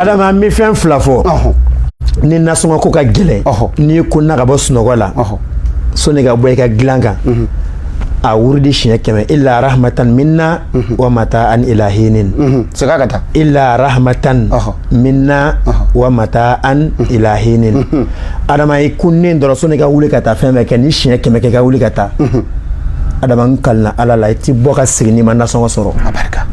Adama, an bɛ fɛn fila fɔ. Ni nasɔngɔ ko ka gɛlɛn, n'i kunna ka bɔ sunɔgɔ la, sɔnni ka bɔ i ka dilan kan, a wurudi siɲɛ 100: illa rahmatan minna wa mata'an ila hinin. Segin a ka taa. Illa rahmatan minna wa mata'an ila hinin. Adama, i kunnen dɔrɔn, sɔnni ka wuli ka taa fɛn bɛɛ kɛ, ni siɲɛ 100 kɛ ka wuli ka taa, Adama, n kalina Ala la, i ti bɔ ka segin n'i ma nasɔngɔ sɔrɔ. A barika.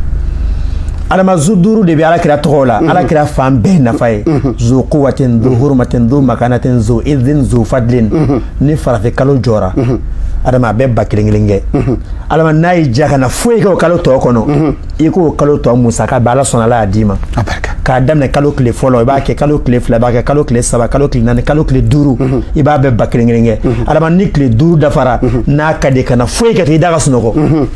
Adama, zu duuru de bɛ Ala kira tɔgɔ la. Ala kira fan bɛɛ nafa ye: zu quwwatin, zu hurmatin, zu makanatin, zu izin, zu fadlin. Ni farafin kalo jɔra, Adama, a bɛ ba kelen kelen kɛ. Adama, n'a y'i diya ka na foyi kɛ o kalo tɔ kɔnɔ, i k'o kalo tɔ musaka bɛ, Ala sɔnna, Ala y'a d'i ma. A barika. K'a daminɛ kalo tile fɔlɔ, i b'a kɛ kalo tile fila, i b'a kɛ kalo tile saba, kalo tile naani, kalo tile duuru, i b'a bɛɛ ba kelen kelen kɛ. Adama, ni tile 5 dafara, n'a ka di, ka na foyi kɛ, i da ka sunɔgɔ.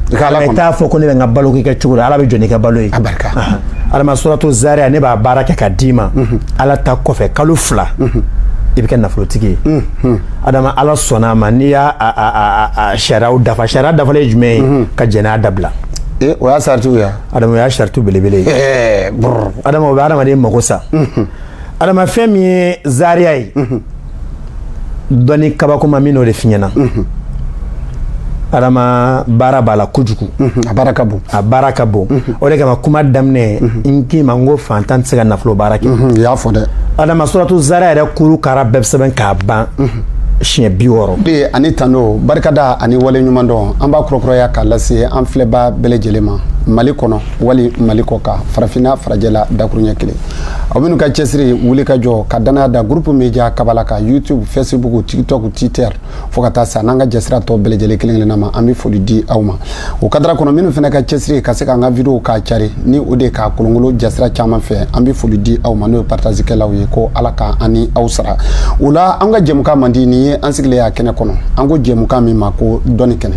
I ka Ala I kɔnɔ. t'a fɔ ko ne bɛ n ka balo kɛ cogo di, Ala bɛ jɔ n'i ka balo ye. A barika. Adama, suratu Zariya, ne b'a baara kɛ ka d'i ma. Ala ta kɔfɛ, kalo 2, i bɛ kɛ nafolotigi ye. Adama, Ala sɔnna a ma, n'i y'a a sariyaw dafa. Sariya dafalen ye jumɛn ye? Ka jɛnɛya dabila. E, o y'a saratiw ya? Adama, o y'a saratu belebele ye. Ɛɛ, brr. Adama, o bɛ adamaden mago sa. Adama, fɛn min ye Zariya ye, dɔnni kabakoma min n'o de fi ɲɛna. Adama, baara b'a la kojugu. A baara ka bon. A baara ka bon. O de kama, kuma daminɛ, n k'i ma n ko fantan tɛ se ka nafolo baara kɛ. I y'a fɔ dɛ. Adama, suratu Zariya yɛrɛ kuru kara bɛɛ bɛ sɛbɛn k'a ban siɲɛ 60. De ani tando, barikada ani wale ɲuman dɔn, an b'a kurakuraya k'a lase an filɛba bɛɛ lajɛlen ma, Mali kɔnɔ wali Mali kɔ kan, farafinna, farajɛla, dakuruɲɛ kelen. Aw minnu ka cɛsiri, wuli ka jɔ ka danaya da Groupe Média Kabala kan, YouTube, Facebook, TikTok, Twitter, fo ka taa sa n'an ka jɛsira tɔ bɛɛ lajɛlen kelen kelenna ma, an bɛ foli di aw ma. O kadara kɔnɔ, minnu fana ka cɛsiri ka se k'an ka vidéo k'a cari, ni o de ye k'a kolonkolon jasira caman fɛ, an bɛ foli di aw ma, n'o ye partage kɛlaw ye, ko Ala ka an ni aw sara o la. An ka jɛmukan man di nin ye, an sigilen y'a kɛnɛ kɔnɔ. An ko jɛmukan min ma ko dɔnni kɛnɛ,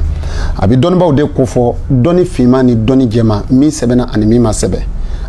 a bɛ dɔnnibaw de kofɔ, dɔnni finman ni dɔnni jɛman, min sɛbɛnna ani min ma sɛbɛn.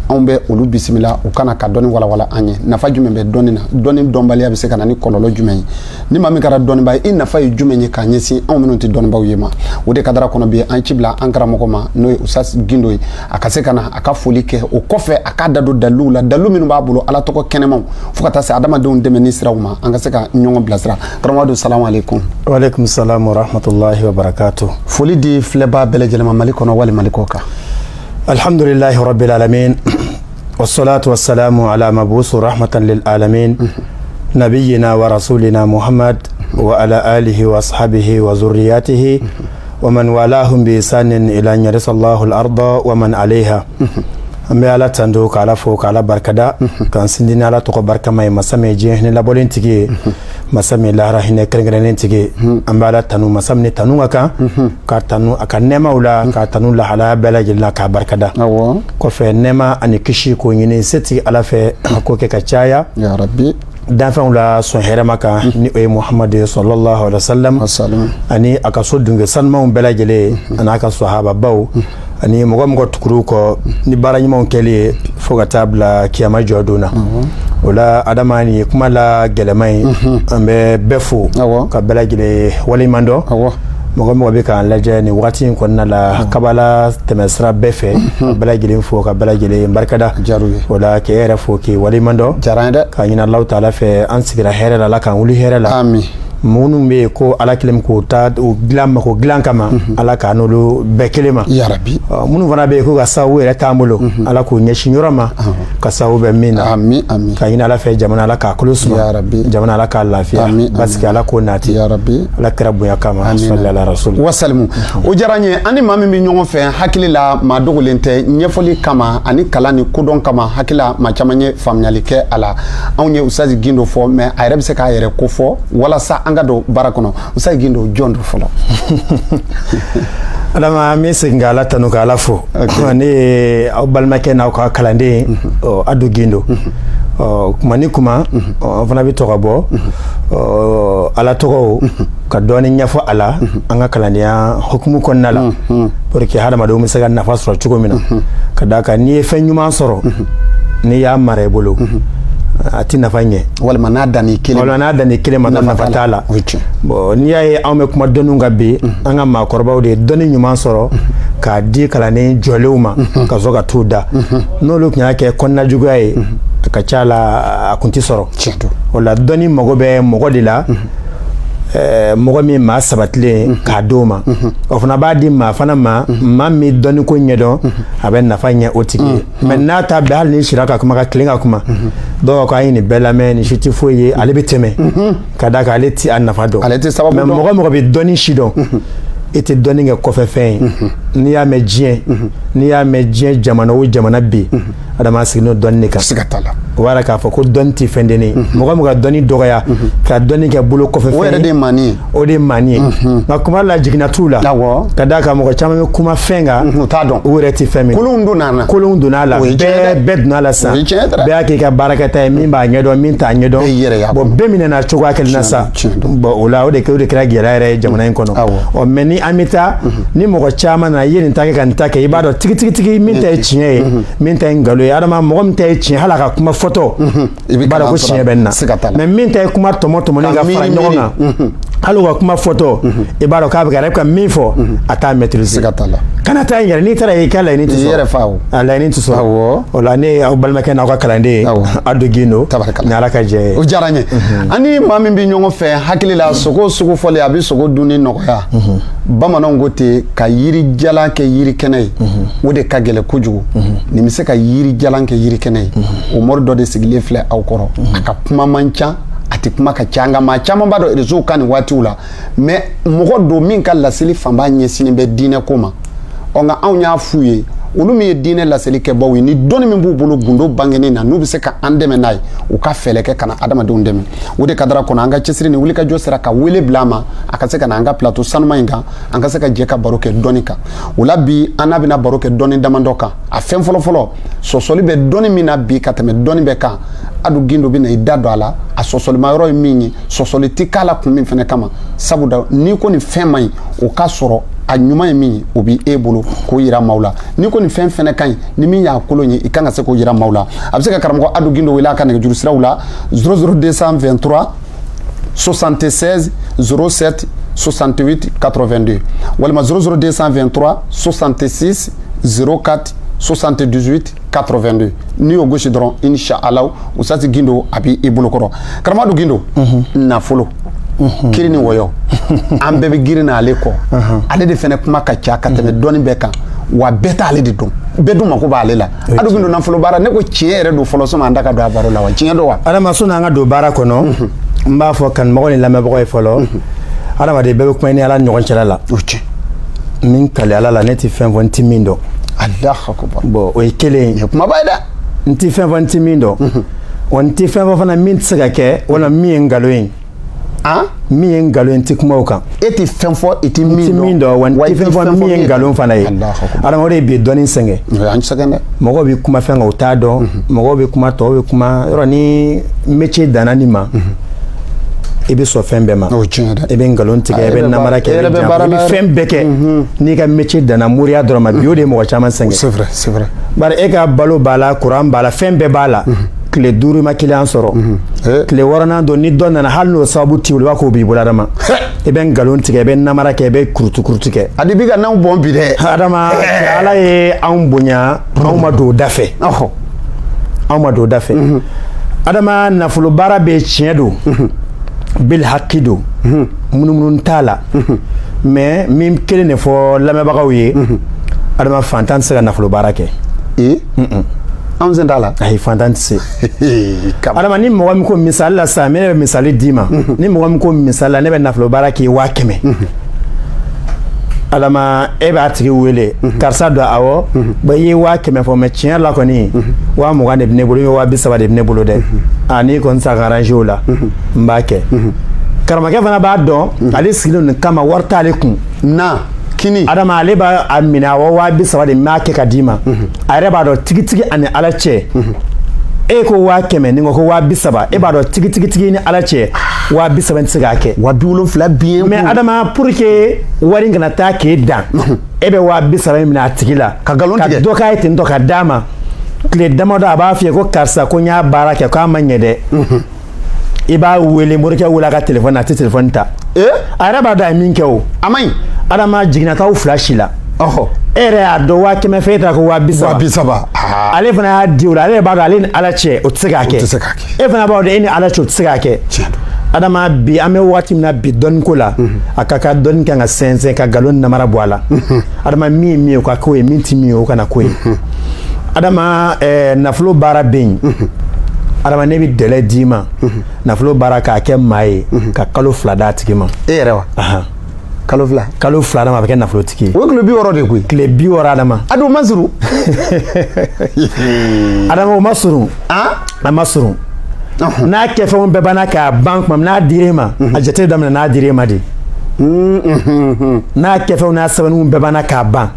Anw bɛ olu bisimila u kana ka dɔnni walawala an ye. Nafa jumɛn bɛ dɔnni na? Dɔnni dɔnbaliya bɛ se ka na ni kɔlɔlɔ jumɛn ye? Ni maa min kɛra dɔnniba ye, i nafa ye jumɛn ye k'a ɲɛsin anw minnu tɛ dɔnnibaw ye ma? O de kadara kɔnɔ bi, an ci bila an karamɔgɔ ma, n'o ye Usasi Gindo ye, a ka se ka na a ka foli kɛ. O kɔfɛ, a k'a da don daliluw la, dalilu minnu b'a bolo, Ala tɔgɔ kɛnɛmaw, fo ka taa se adamadenw dɛmɛ ni siraw ma, an ka se ka ɲɔgɔn bilasira. Karamɔgɔ don, salamu aleykum. Waaleykum salam wa rahmatulahi wa barakatuh. Foli di filɛba bɛɛ lajɛlen ma, Mali kɔnɔ wali Mali kɔ kan. Alhamdulilahi rabbil alamin, wassalatu wassalamu ala mabusu rahmatan lil alamin, nabiyina wa rasulina Muhammad wa ala alihi wa ashabihi wa zurriyatihi wa man walahum bi ihsanin ila an yarisa Allahu al-arda wa man alayha. An bɛ Ala tando, k'Ala fo, k'Ala barikada, k'an sindi ni Ala tɔgɔ barikama ye, masa min ye diɲɛ hinɛ labɔlen tigi ye, masa min ye lahara hinɛ kɛrɛnkɛrɛnnen tigi ye. An bɛ Ala tanu, masa min ni tanu ka kan, k'a tanu a ka nɛɛmaw la, k'a tanu lahalaya bɛɛ lajɛlen la, k'a barikada. Kɔfɛ, nɛɛma ani kisi k'o ɲini setigi Ala fɛ, a k'o kɛ ka caya ya rabbi danfɛnw la sɔn hɛrɛma kan, ni o ye Muhamadu ye, sallallahu alaihi wasallam, ani a ka so dunke sanumanw bɛɛ lajɛlen, ani a ka sahababaw, ani mɔgɔ mɔgɔ tuguruw kɔ ni baara ɲumanw kɛli ye, fo ka taa bila kiyama jɔ don na. O la, Adama, nin ye kuma la gɛlɛma ye. An bɛ bɛɛ fo ka bɛɛ lajɛlen waleɲuman dɔn. Mɔgɔ mɔgɔ bɛ k'an lajɛ nin waati in kɔnɔna la, Kabala tɛmɛsira bɛɛ fɛ, ka bɛɛ lajɛlen fo, ka bɛɛ lajɛlen barikada. O la, k'e yɛrɛ fo, k'i waleɲuman dɔn. Diyara n ye dɛ. K'a ɲini Alahu taala fɛ, an sigira hɛrɛ la, Ala k'an wuli hɛrɛ la. Amin. Minnu bɛ yen ko Ala kelen k'o ta o dilan mako dilan kama, Ala k'a n'olu bɛɛ kelen ma. Yarabi. Minnu fana bɛ yen k'u ka sababu yɛrɛ t'an bolo, Ala k'u ɲɛsin yɔrɔ ma ka sababu bɛ min na. Amin, amin. Ka ɲini Ala fɛ, jamana, Ala k'a kolo suma. Yarabi. Jamana, Ala k'a lafiya. Amin, amin. Basigi, Ala k'o nati. Yarabi. Ala kɛra bonya kama, sɔli ala rasul. Wasalimu, o diyara n ye. An ni maa min bɛ ɲɔgɔn fɛ, hakili la maa dogolen tɛ, ɲɛfɔli kama ani kalan ni kodɔn kama, hakili la maa caman ye faamuyali kɛ a la. Anw ye Usazi Gindo fɔ, mais a yɛrɛ bɛ se k'a yɛrɛ ko fɔ walasa an ka don baara kɔnɔ. Usazi Gindo, jɔn don fɔlɔ? Adama, an bɛ segin ka Ala tanu, ka Ala fo. Ne ye aw balimakɛ n'aw ka kalanden ye, Adu Gindo. Kuma ni kuma, an fana bɛ to ka bɔ Ala tɔgɔw ka dɔɔni ɲɛfɔ a la, an ka kalandenya hukumu kɔnɔna la, pour que hadamadenw bɛ se ka nafa sɔrɔ cogo min na. Ka d'a kan, n'i ye fɛn ɲuman sɔrɔ, n'i y'a mara i bolo, a ti nafa ɲɛ. Walima n'a danni kelen. Walima n'a danni kelen ma, nafa t'a la. Bon, n'i y'a ye anw bɛ kuma dɔnniw kan bi, an ka maakɔrɔbaw de ye dɔnni ɲuman sɔrɔ k'a di kalanden jɔlenw ma ka sɔrɔ ka t'u da. N'olu tun y'a kɛ kɔnɔna juguya ye. A ka ca la, a kun tɛ sɔrɔ. Tiɲɛ don. O la, dɔnni mago bɛ mɔgɔ de la, mɔgɔ min maa sabatilen k'a d'o ma. O fana b'a di maa fana ma, maa min dɔnni ko ɲɛdɔn, a bɛ nafa ɲɛ o tigi ye. Mais n'a ta bɛɛ, hali ni sira ka kuma, ka tilen ka kuma, dɔw ko an ye nin bɛɛ lamɛn, nin si tɛ foyi ye, ale bɛ tɛmɛ ka d'a kan ale ti a nafa dɔn. Ale tɛ sababu Mais dɔn. mɔgɔ mɔgɔ bɛ dɔnni si dɔn, e tɛ dɔnni kɛ kɔfɛ fɛn ye. N'i y'a mɛn diɲɛ, n'i y'a mɛn diɲɛ jamana o jamana bi, adama sigilen don dɔnni de kan. Siga t'a la. O b'a yira k'a fɔ ko dɔnni tɛ fɛn dennin ye. Mɔgɔ min ka dɔnni dɔgɔya, ka dɔnni kɛ bolo kɔfɛ O fɛn yɛrɛ de ye maani ye. O de ye maani ye. Nka kuma la, jiginna t'u la. Ka d'a kan mɔgɔ caman bɛ kuma fɛn kan, U t'a dɔn. u yɛrɛ tɛ fɛn min. Kolonw donna na. Kolonw donna a la. O ye tiɲɛ Bɛɛ dɛ. bɛɛ donna a la sisan. O ye tiɲɛ dɛ. Bɛɛ y'a k'i ka baarakɛta ye, min b'a ɲɛdɔn, min t'a ɲɛdɔn. Bɛɛ y'i yɛrɛ y'a Bon, kɔnɔ. bɛɛ minɛna cogoya kelen na sa. Tiɲɛ don. Bon, o la, o de kɛra gɛlɛya yɛrɛ ye jamana in kɔnɔ. Ɔ, mais ni an bɛ taa ni mɔgɔ caman na, i ye nin ta kɛ ka nin ta kɛ, i b'a dɔn tigitigi min ta ye tiɲɛ ye, min ta ye nkalon ye. Adama, mɔgɔ min ta ye tiɲɛ, hali a ka kuma fɔtɔ, I bɛ i b'a dɔn kalan ko sɔrɔ. tiɲɛ bɛ nin na. Siga t'a la. Mais min ta ye kuma tɔmɔ tɔmɔnen Ka ka fara miiri ɲɔgɔn miiri. kan, hali u ka kuma fɔtɔ, i b'a dɔn k'a bɛ ka, a yɛrɛ bɛ ka min fɔ, a t'a maîtriser. Siga t'a la. Kana taa yen yɛrɛ, n'i taara yen, i ka laɲini tɛ I sɔrɔ. yɛrɛ fa o. A laɲini tɛ sɔrɔ. O la, ne ye aw balimakɛ n'aw ka kalanden ye, Adu Gindo. Tabarikala. Ni Ala ka jɛ ye. O diyara n ye. An ni maa min bɛ ɲɔgɔn fɛ, hakili la, sogo sugu fɔlen a bɛ sogo dunni nɔgɔya. Bamananw ko ten, ka yiri jalan kɛ yiri kɛnɛ ye, o de ka gɛlɛn kojugu. Nin bɛ se ka yiri jalan kɛ yiri kɛnɛ ye. O mori dɔ de sigilen filɛ aw kɔrɔ. A ka kuma man ca, a tɛ kuma ka ca, nka maa caman b'a dɔn réseau kan nin waatiw la. Mais mɔgɔ don min ka laseli fanba ɲɛsinnen bɛ diinɛ ko ma. Ɔ, nka anw y'a f'u ye, olu min ye diinɛ laseli kɛbaw ye, ni dɔnni min b'u bolo gundo bangenen na, n'u bɛ se ka an dɛmɛ n'a ye, u ka fɛɛrɛ kɛ ka na adamadenw dɛmɛ. O de kadara kɔnɔ, an ka cɛsiri ni wulikajɔ sera ka wele bila a ma, a ka se ka na an ka plateau sanuma in kan, an ka se ka jɛ ka baro kɛ dɔnni kan. O la bi, an n'a bɛna baro kɛ dɔnni damadɔ kan. A fɛn fɔlɔfɔlɔ, sɔsɔli bɛ dɔnni min na bi ka tɛmɛ dɔnni bɛɛ kan, Adu Gindo bɛ na i da don a la. A sɔsɔlima yɔrɔ ye min ye, sɔsɔli tɛ k'a la kun min fɛnɛ kama, sabu da n'i ko nin fɛn man ɲi, o ka sɔrɔ a ɲuman ye min ye, o b'i e bolo k'o yira maaw la. N'i ko nin fɛn fɛnɛ ka ɲi, ni min y'a kolon ye, i kan ka se k'o yira maaw la. A bɛ se ka karamɔgɔ Adu Gindo wele a ka nɛgɛjuru siraw la: 00223 76 07 68 82 walima 00223 66 04 78 82. N'i y'o gosi dɔrɔn, inshallah, Usasi Gindo a b'i bolo kɔrɔ. Karamɔgɔ Adu Gindo, nafolo kiri ni wɔyɔ, an bɛɛ bɛ girin n'ale kɔ. Ale de fɛnɛ kuma ka ca ka tɛmɛ dɔnni bɛɛ kan, wa bɛɛ t'ale de dɔn, bɛɛ dun mako b'ale la. Adu Gindo, nafolo baara, ne ko tiɲɛ yɛrɛ don fɔlɔ, sɔnni an da ka don a baro la wa, tiɲɛ don wa? Adama, sɔnni an ka don baara kɔnɔ, n b'a fɔ kanumɔgɔ ni lamɛnbagaw ye fɔlɔ, adamaden bɛɛ bɛ kuma i ni Ala ni ɲɔgɔn cɛla la. O tiɲɛ. Min kali Ala la, ne tɛ fɛn fɔ n tɛ min dɔn. Alahu akubar. Bon, o ye kelen ye. Nin ye kumaba ye dɛ. N tɛ fɛn fɔ n tɛ min dɔn, wa n tɛ fɛn fɔ fana min tɛ se ka kɛ, walima min ye nkalon ye. Min ye nkalon ye, n tɛ kuma o kan. E tɛ fɛn fɔ i tɛ N min tɛ min dɔn, wa n wa i tɛ fɛn fɔ min ye nkalon fana ye. Alahu akubar. Adama, o de ye bi dɔnni sɛgɛn. O y'an sɛgɛn dɛ. Mɔgɔw bɛ kuma fɛn kan, u t'a dɔn. Mɔgɔw bɛ kuma, tɔw bɛ kuma. Yɔrɔ ni métier danna nin ma, i bɛ sɔn fɛn bɛɛ ma. O ye tiɲɛ dɛ. I bɛ nkalon tigɛ, i E bɛ bɛ namara kɛ, e i yɛrɛ bɛ bɛ janfa, baara i la bɛ yɛrɛ. fɛn bɛɛ kɛ. N'i ka métier danna moriya dɔrɔn ma bi, o de ye mɔgɔ caman sɛgɛn. C'est vrai, c'est vrai. Bari e ka balo b'a la, kuran b'a la, fɛn bɛɛ b'a la. Tile 5 i ma client sɔrɔ, tile 6nan don, ni dɔ nana, hali n'o sababu t'i bolo, i b'a k'o b'i bolo. Adama, i bɛ nkalon tigɛ, i bɛ namara kɛ, i bɛ kurutu kurutu kɛ. Adi bi ka n'anw bɔn bi dɛ. Adama, Ala ye anw bonya, anw ma don o da fɛ. Anw ma don o da fɛ. Adama, nafolo baara bɛ, tiɲɛ don, bil haki don, munumunu t'a la. Mais min kelen de fɔ lamɛnbagaw ye, Adama, fantan tɛ se ka nafolo baara kɛ. Ee, anw sen t'a la. Ayi, fantan tɛ se. Adama, ni mɔgɔ min ko misali la sisan, ne bɛ misali d'i ma, ni mɔgɔ min ko misali la, ne bɛ nafolo baara k'i 100 000. Adama, e b'a tigi wele: karisa don? Awɔ. Bon, i ye 100 000 fɔ, mais tiɲɛ la kɔni, 20 000 de bɛ ne bolo, 30 000 de bɛ ne bolo dɛ. A n'i kɔni sera ka arranger o la, n b'a kɛ. Karamɔgɔkɛ fana b'a dɔn, ale sigilen nin kama, wari t'ale kun. Na kini. Adama, ale b'a a minɛ: awɔ, 30 000 de, n b'a kɛ ka d'i ma. A yɛrɛ b'a dɔn tigitigi, ani Ala cɛ, e ko 100 000, nin ko ko 30 000, e b'a dɔn tigitigitigi ni Ala cɛ, 30 000 tɛ se k'a kɛ. 70 000 bi. Mais Adama, pour que wari in kana taa k'e dan, e bɛ 30 000 in minɛ a tigi la. Ka nkalon tigɛ. Ka dɔ k'a ye ten tɔ ka d'a ma. Tile damadɔ, a b'a f'i ye ko karisa, ko n y'a baara kɛ, k'a ma ɲɛ dɛ. I b'a wele, morikɛ wele a ka téléphone na, a tɛ téléphone ta. A yɛrɛ b'a dɔn a ye min kɛ o. A ma ɲi. Adama, jiginnataw fila si la. E yɛrɛ y'a dɔn 100 000 fɛ, e taara ko 30 000. 30 000. Ale fana y'a di o la, ale yɛrɛ b'a dɔn ale ni Ala cɛ, o tɛ se k'a kɛ. O tɛ se k'a kɛ. E fana b'a dɔn e ni Ala cɛ, o tɛ se k'a kɛ. Tiɲɛ don. Adama, bi an bɛ waati min na bi, dɔnniko la, a ka kan dɔnni kan ka sɛnsɛn ka nkalon namara bɔ a la. Adama, min ye min ye, o ka k'o ye, min tɛ min ye, o kana k'o ye. Adama, nafolo baara bɛ yen. Adama, ne bɛ délai d'i ma, nafolo baara k'a kɛ maa ye ka kalo 2 d'a tigi ma. E yɛrɛ wa? Ahan. Kalo 2? Kalo 2, Adama, a bɛ kɛ nafolotigi ye. O ye tile 60 de koyi. Tile 60, Adama. A dun ma surun. Adama, o ma surun. A ma surun. N'a kɛfɛnw bɛɛ banna k'a ban tuma min, n'a dir'e ma, a jate daminɛ n'a dir'e ma de. N'a kɛfɛnw n'a sɛbɛnniw bɛɛ banna k'a ban,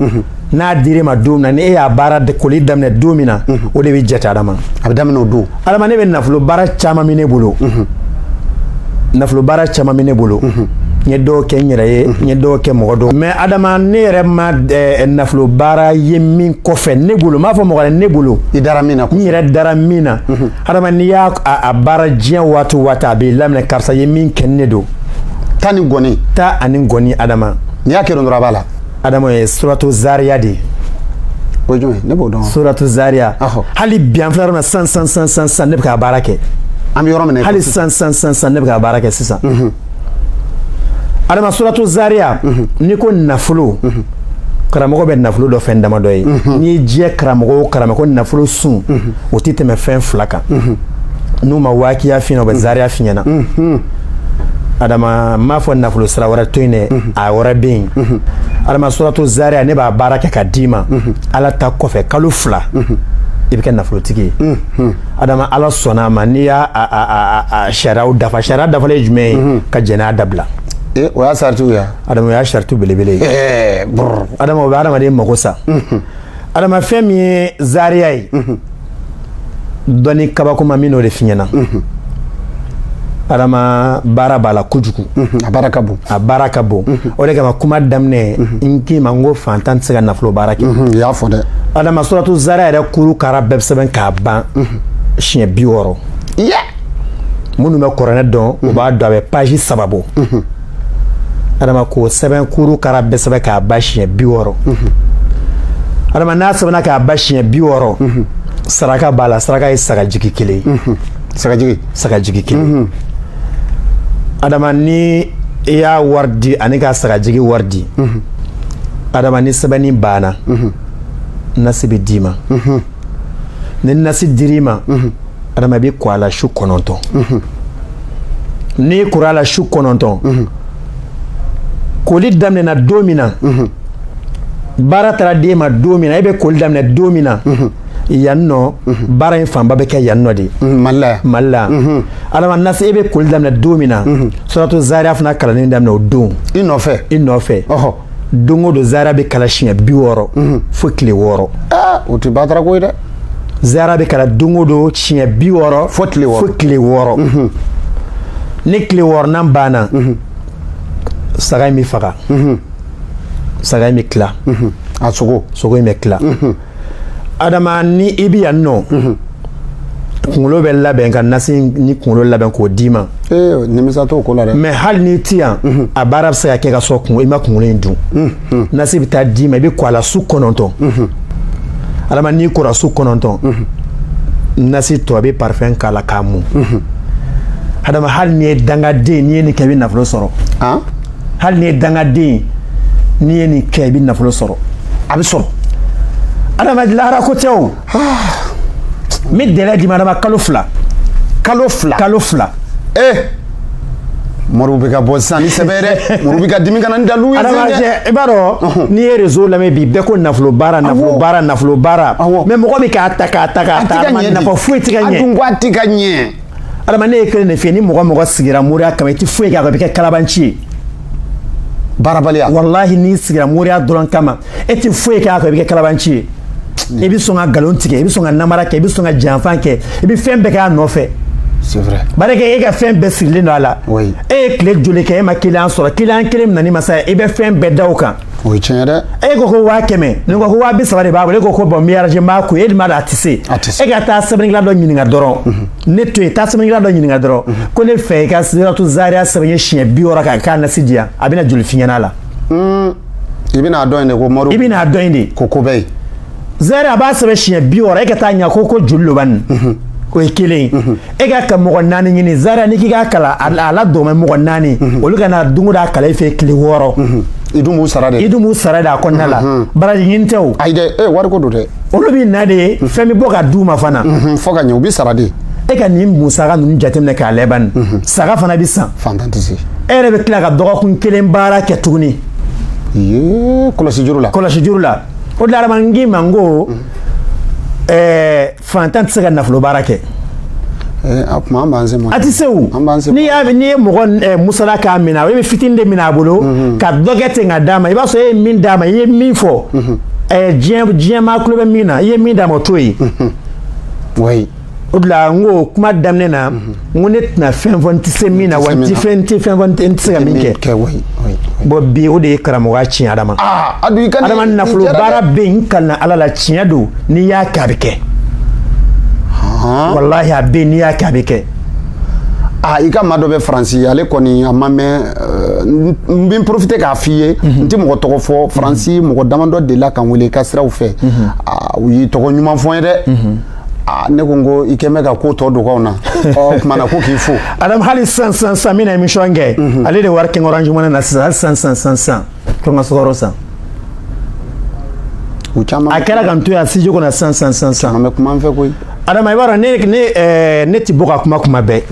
n'a dir'e ma don min na, ni e y'a baara koli daminɛ don min na, o de bɛ jate, Adama. A bɛ daminɛ o don. Adama, ne bɛ nafolo baara caman min ne bolo, nafolo baara caman min ne bolo, n ye dɔw kɛ n yɛrɛ ye, n ye dɔw kɛ mɔgɔ dɔw. Mais Adama, ne yɛrɛ ma nafolo baara ye min kɔfɛ ne bolo, n b'a fɔ mɔgɔ wɛrɛ, ne bolo. I dara min na. N yɛrɛ dara min na. Adama, n'i y'a a baara diɲɛ waati o waati, a b'i laminɛ: karisa ye min kɛ, ne don. Ta ni gɔni. Ta ani gɔni, Adama. N'i y'a kɛ dɔrɔn, a b'a la. Adama, ye suratu Zariya de ye. O ye jumɛn ye? Ne b'o dɔn. Suratu Zariya. Hali bi, an filɛ yɔrɔ min na sisan sisan sisan sisan sisan, ne bɛ k'a baara kɛ. An bɛ yɔrɔ min na i ko hali sisan. Sisan sisan sisan sisan, ne bɛ k'a baara kɛ sisan. Adama, suratu Zariya, n'i ko nafolo, karamɔgɔ bɛ nafolo dɔ fɛn damadɔ ye. N'i ye diɲɛ karamɔgɔ o karamɔgɔ ko nafolo sun, o tɛ tɛmɛ fɛn fila kan. N'u ma waakiya f'i ɲɛna, u bɛ Zariya f'i ɲɛna. Adama, n m'a fɔ nafolo sira wɛrɛ to yen dɛ, a wɛrɛ bɛ yen. Adama, suratu Zariya, ne b'a baara kɛ ka d'i ma. Ala ta kɔfɛ, kalo 2, i bɛ kɛ nafolotigi ye. Adama, Ala sɔnna a ma, n'i y'a a sariyaw dafa. Sariya dafalen ye jumɛn ye? Ka jɛnɛya dabila. E, o y'a saritiw ye. Adama, o y'a sariti belebele ye. Brr. Adama, o bɛ adamaden mago sa. Adama, fɛn min ye Zariya ye, dɔnni kabakoma min n'o de f'i ɲɛna. Adama, baara b'a la kojugu. A baara ka bon. A baara ka bon. O de kama, kuma daminɛ, n k'i ma n ko fantan tɛ se ka nafolo baara kɛ. I y'a fɔ dɛ. Adama, suratu Zariya yɛrɛ kuru kara bɛɛ bɛ sɛbɛn k'a ban siɲɛ 60. Minnu bɛ kuranɛ dɔn, u b'a dɔn a bɛ page 3 bɔ. Adama, k'o sɛbɛn kuru kara bɛɛ sɛbɛn k'a ban siɲɛ 60. Adama, n'a sɛbɛnna k'a ban siɲɛ 60, saraka b'a la. Saraka ye sagajigi kelen ye. Sagajigi. Sagajigi kelen. Adama, ni i y'a wari di ani ka sagajigi wari di, Adama, ni sɛbɛnni banna, nasi bɛ d'i ma. Ni nasi dir'i ma, Adama, i bɛ ko a la su 9. N'i kora a la su 9, koli daminɛna don min na, baara taara d'e ma don min na, e bɛ koli daminɛ don min na, yan nɔ, baara in fanba bɛ kɛ yan nɔ de. Mali la yan. Mali la. Adama, nasi, e bɛ koli daminɛ don min na, suratu Zariya fana kalanni daminɛ o don. I nɔfɛ. I nɔfɛ. Don o don, Zariya bɛ kalan siɲɛ 60 fo tile 6. Aa, o tɛ batara ko ye dɛ. Zariya bɛ kalan don o don siɲɛ 60 fo tile 6. Fo tile 6. Ni tile wɔɔrɔnan banna, saga in bɛ faga, saga in bɛ tila. A sogo. Sogo in bɛ tila. Adama, ni i bɛ yan nɔ, kunkolo bɛ labɛn ka nasi ni kunkolo labɛn k'o d'i ma. Ee, nimisa t'o ko la dɛ. Mais hali n'i ti yan, a baara bɛ se ka kɛ ka sɔrɔ i ma kunkolo in dun. Nasi bɛ taa d'i ma, i bɛ ko a la su 9. Adama, n'i kora su 9, nasi tɔ, a bɛ parfum k'a la k'a mun. Adama, hali n'i ye dangaden, n'i ye nin kɛ, i bɛ nafolo sɔrɔ. Hali n'i ye dangaden, n'i ye nin kɛ, i bɛ nafolo sɔrɔ. A bɛ sɔrɔ. Adama, lahara ko tɛ o. N bɛ délai d'i ma, Adama, kalo 2. Kalo 2. Kalo 2. Ee, Moriw bɛ ka bɔ sisan ni sɛbɛ ye dɛ. Moriw bɛ ka dimi ka na ni dalilu ye. Adama, i b'a dɔn, n'i ye réseau lamɛn bi, bɛɛ ko nafolo baara, nafolo baara, nafolo baara. Mais mɔgɔ bɛ k'a ta k'a ta k'a ta, Adama, nafa foyi tɛ ka ɲɛ. A dun ko a tɛ ka ɲɛ. Adama, ne ye kelen de f'i ye: ni mɔgɔ mɔgɔ sigira moriya kama, i tɛ foyi kɛ a kan, i bɛ kɛ kalabanci ye. Baarabaliya. Walahi, n'i sigira moriya dɔrɔn kama, e tɛ foyi kɛ a kan, i bɛ kɛ kalabanci ye. I bɛ sɔn ka nkalon tigɛ, i bɛ sɔn ka namara kɛ, i bɛ sɔn ka janfa kɛ, i bɛ fɛn bɛɛ kɛ a nɔfɛ. C'est vrai. Bari e ka fɛn bɛɛ sirilen don a la. Oui. E ye tile joli kɛ, e ma client sɔrɔ? Client kelen min nana i ma sa, i bɛ fɛn bɛɛ da o kan. O ye tiɲɛ ye dɛ. E ko ko 100 000, nin ko ko 30 000 de b'a bolo, e ko ko bon, n bɛ n b'a ko, e dun b'a dɔn a tɛ se. A tɛ se. E ka taa sɛbɛnnikɛla dɔ ɲininka dɔrɔn. Ne to yen, taa sɛbɛnnikɛla dɔ ɲininka dɔrɔn. Ko ne fɛ i ka suratu Zariya sɛbɛn ye siɲɛ 60 k'a nasi di yan, a bɛna joli f'i ɲɛna a la. I bɛna dɔn in de ko Moriw. I bɛna dɔn in de. Ko ko bɛ yen. Zɛrɛ a b'a sɛbɛn siɲɛ 60, e ka taa ɲa ko joli lo bani. O ye kelen ye. E ka mɔgɔ 4 ɲini Zaria, n'i k'i k'a kalan a la dɔgɔmɛ mɔgɔ 4, olu ka na don o don a kalan i fɛ tile 6. I dun b'u sara de. I dun b'u sara de a kɔnɔna la. Baraji ɲini tɛ o. Ayi dɛ, wari ko don dɛ. Olu bɛ na de, fɛn bɛ bɔ ka d'u ma fana. Fo ka ɲɛ, u bɛ sara de. E ka nin musaka ninnu jateminɛ k'a lajɛ bani. Saga fana bɛ san. Fantan tɛ se. E yɛrɛ bɛ tila ka dɔgɔkun kelen baara kɛ tuguni. Yee, kɔlɔsi juru la. Kɔlɔsi juru la. O de la adama n k'i ma n ko fantan tɛ se ka nafolo baara kɛ. A kuma an b'an se mɔn. A tɛ se o. N'i y'a n'i ye mɔgɔ musala k'a minɛ, e bɛ fitinin de minɛ a bolo ka dɔ kɛ ten ka d'a ma, i b'a sɔrɔ e ye min d'a ma, i ye min fɔ diɲɛ maa tulo bɛ min na, i ye min d'a ma o t'o ye. Oui. O de la n ko kuma daminɛ na, n ko ne tɛna fɛn fɔ n tɛ se min na, wa n tɛ fɛn fɔ n tɛ se ka min kɛ. Bon bi o de ye karamɔgɔya tiɲɛ Adama. Adama nafolo baara bɛ yen, n kalanna Ala la, tiɲɛ don, n'i y'a kɛ a bɛ kɛ. Walahi a bɛ yen, n'i y'a kɛ a bɛ kɛ. I ka maa dɔ bɛ Faransi, ale kɔni a ma mɛn, n bɛ profiter k'a f'i ye, n tɛ mɔgɔ tɔgɔ fɔ, Faransi mɔgɔ damadɔ delila ka n wele i ka siraw fɛ, u y'i tɔgɔ ɲuman fɔ n ye dɛ. Ne ko n ko i kɛ bɛ ka ko tɔ dogo anw na, ɔ o tuma na ko k'i fo. Adama hali sisan sisan sisan n bɛna émission kɛ, ale de wari kɛ n Orange Money na sisan, hali sisan sisan sisan sisan ko n ka sukaro san. U caman. A kɛra ka n to yan studio kɔnɔ sisan sisan sisan sisan. Caman bɛ kuma an fɛ koyi. Adama i b'a dɔn ne ti bɔ ka kuma kuma bɛɛ,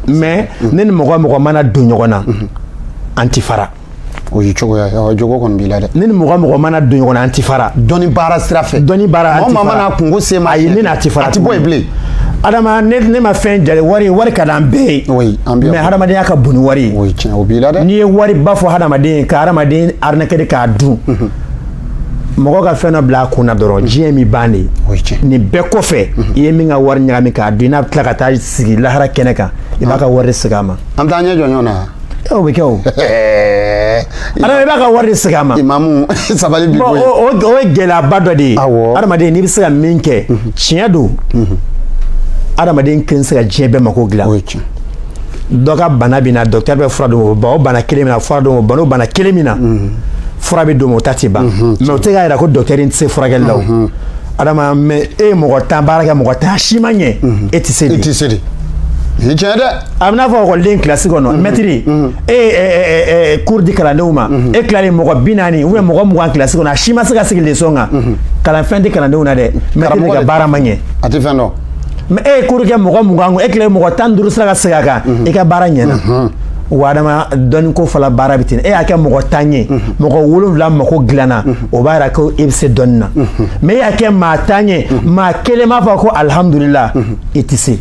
mais ne ni mɔgɔ mɔgɔ mana don ɲɔgɔn na, an ti fara. O ye cogoya ye, awɔ, jogo kɔni b'i la dɛ. Ne ni mɔgɔ mɔgɔ mana don ɲɔgɔn na, an ti fara. Dɔnni baara sira fɛ. Dɔnni baara an ti fara. Mɔgɔ mana kungo se ma. Ayi, ne n'a ti fara. A ti bɔ yen bilen. Adama ne ma fɛn jate, wari ka d'an bɛɛ ye. Oui, an bɛɛ. Mais hadamadenya ka bon ni wari ye. Oui, tiɲɛ o b'i la dɛ. N'i ye wari ba fɔ hadamaden ye, ka hadamaden arnaquer k'a dun. Mɔgɔ ka fɛn dɔ bila a kun na dɔrɔn, diɲɛ min ban de ye. Nin bɛɛ kɔfɛ, i ye min ka wari ɲagami k'a dun, i n'a bɛ tila ka taa sigi lahara kɛnɛ kan, i b'a ka wari de segin a ma. An bɛ taa ɲɛ jɔ ɲɔgɔn na. O bɛ kɛ o. Adama i b'a ka wari de segin a ma. Imamu sabali b'i bɔ yen. O ye gɛlɛyaba dɔ de ye. Awɔ. Adamaden n'i bɛ se ka min kɛ, tiɲɛ don. Adamaden kelen tɛ se ka diɲɛ bɛɛ mako dilan. O ye tiɲɛ. Dɔ ka bana bɛ na, docteur bɛ fura d'o ma, o bana kelen min na fura d'o ma, o bana kelen min na. Fura bɛ d'o ma, o ta tɛ ban. Mais o tɛ k'a jira ko docteur in tɛ se furakɛli la o. Adama mais e ye mɔgɔ 10 baara kɛ, mɔgɔ 10 si ma ɲɛ, e tɛ se de. E tɛ se de. Ni tiɲɛ dɛ. A bɛ n'a fɔ ekɔliden kilasi kɔnɔ, mɛtiri e ye cours di kalandenw ma, e tilalen mɔgɔ 40 ou bien mɔgɔ 20 kilasi kɔnɔ, a si ma se ka sigi leçon kan. Kalanfɛn tɛ kalandenw na dɛ, mɛtiri de ka baara ma ɲɛ. A tɛ fɛn dɔn. Mais e ye cours kɛ mɔgɔ 20 kun, e tilalen mɔgɔ 15 sera ka segin a kan, i ka baara ɲɛna. Wa adama dɔnni ko fana baara bɛ ten, e y'a kɛ mɔgɔ 10 ye, mɔgɔ 7 mako dilanna, o b'a jira ko e bɛ se dɔnni na. Mais e y'a kɛ maa 10 ye, maa kelen m'a fɔ ko alihamudulila, i tɛ se.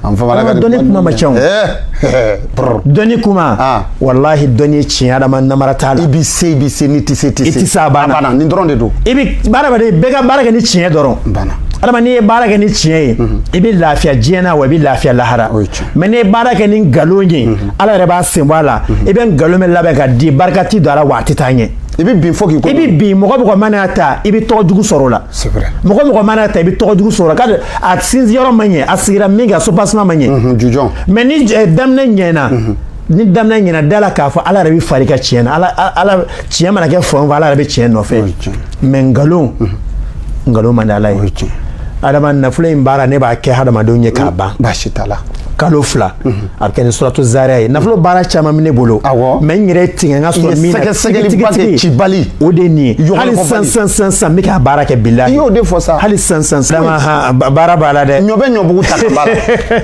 Dɔnni kuma ma ca o. Dɔnni kuma, walahi dɔnni ye tiɲɛ, adama namara t'a la. I bɛ se, i bɛ se, n'i tɛ se, i tɛ se, a banna. Nin dɔrɔn de don. I bɛ adamaden bɛɛ ka baara kɛ ni tiɲɛ dɔrɔn. Banna. Adama n'i ye baara kɛ ni tiɲɛ ye, i bɛ lafiya diɲɛ na, wa i bɛ lafiya lahara. Mais n'i ye baara kɛ ni nkalon ye, Ala yɛrɛ b'a sen bɔ a la. I bɛ nkalon min labɛn ka di, barika ti don a la, wa a tɛ taa ɲɛ. I bɛ bin fo k'i ko. I bɛ bin, mɔgɔ mɔgɔ mana ta, i bɛ tɔgɔ jugu sɔrɔ o la. C'est vrai. Mɔgɔ mɔgɔ mana ta, i bɛ tɔgɔ jugu sɔrɔ o la. K'a a sinsin yɔrɔ ma ɲɛ, a sigira min kan, soubassement ma ɲɛ. Jujɔn. Mais ni daminɛ ɲɛna. Ni daminɛ ɲɛna, da la k'a fɔ Ala yɛrɛ bɛ far'i ka tiɲɛ na. Ala tiɲɛ mana kɛ fan o fan, Ala yɛrɛ bɛ tiɲɛ nɔfɛ. Mais nkalon, nkalon man di Ala ye. Adama nafolo in baara ne b'a kɛ hadamadenw ye k'a ban. Baasi t'a la. Kalo 2 a bɛ kɛ ni suratu zariya ye. Nafolo baara caman bɛ ne bolo. Awɔ. Mais n yɛrɛ tigɛ n ka sɔrɔ min na. Sɛgɛsɛgɛliba kɛ cibali. O de ye nin ye. Hali sisan sisan sisan sisan n bɛ k'a baara kɛ bilahi. I y'o de fɔ sa. Hali sisan sisan sisan. Adama baara b'a la dɛ. Ɲɔ bɛ ɲɔbugu ta ka baara.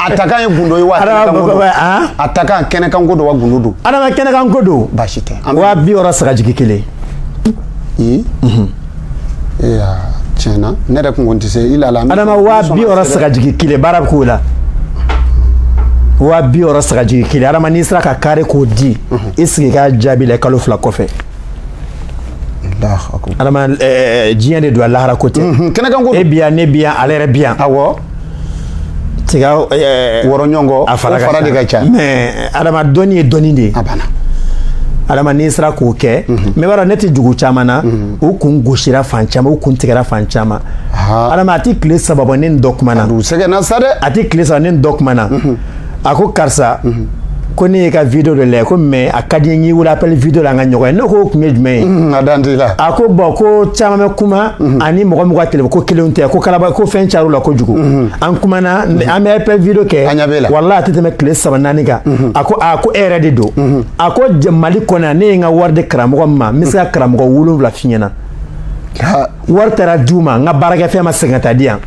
A takan ye gundo ye wa kɛnɛkanko don. A takan kɛnɛkanko don wa gundo don. Adama kɛnɛkanko don. Baasi tɛ. 60 000 sagajigi kelen. Ee. Tiɲɛ na ne yɛrɛ kun tɛ se i la la. Adama 60 000 sagajigi kelen baara bɛ k'o la. 60 000 sagajigi kelen, adama n'i sera ka kari k'o di, i sigi k'a jaabi la kalo 2 kɔfɛ. Adama diɲɛ de don, a lahara ko tɛ. Kɛnɛkanko. E bi yan, ne bi yan, ale yɛrɛ bi yan. Awɔ. Tiga wɔrɔ ɲɔgɔn a fara de ka ca. Mais adama dɔnni ye dɔnni de ye. A banna. Adama n'i sera k'o kɛ, mais b'a dɔn ne tɛ dugu caman na, u kun gosira fan caman, u kun tigɛra fan caman. Adama a tɛ tile 3 bɔ ne ni dɔ kuma na. U sɛgɛnna sa dɛ. A tɛ tile 3 ne ni dɔ kuma na. A ko karisa, Ko ne ye ka vidéo dɔ lajɛ, ko mais a ka di n ye, n k'i wele appel vidéo la, an ka ɲɔgɔn ye. Ne ko o kun ye jumɛn ye? A dan t'i la. A ko bon, ko caman bɛ kuma ani mɔgɔ min ka téléphone ko kelenw tɛ, ko kalaba ko fɛn car'u la kojugu. An kumana, an bɛ appel vidéo kɛ. An ɲɛ b'e la. Walahi, a tɛ tɛmɛ tile 3 4 kan. A ko aa, ko e yɛrɛ de don. A ko Mali kɔnɔ, ne ye n ka wari di karamɔgɔ min ma, n bɛ se ka karamɔgɔ 7 f'i ɲɛna. Wari taara d'u ma, n ka baarakɛfɛn ma segin ka taa di yan.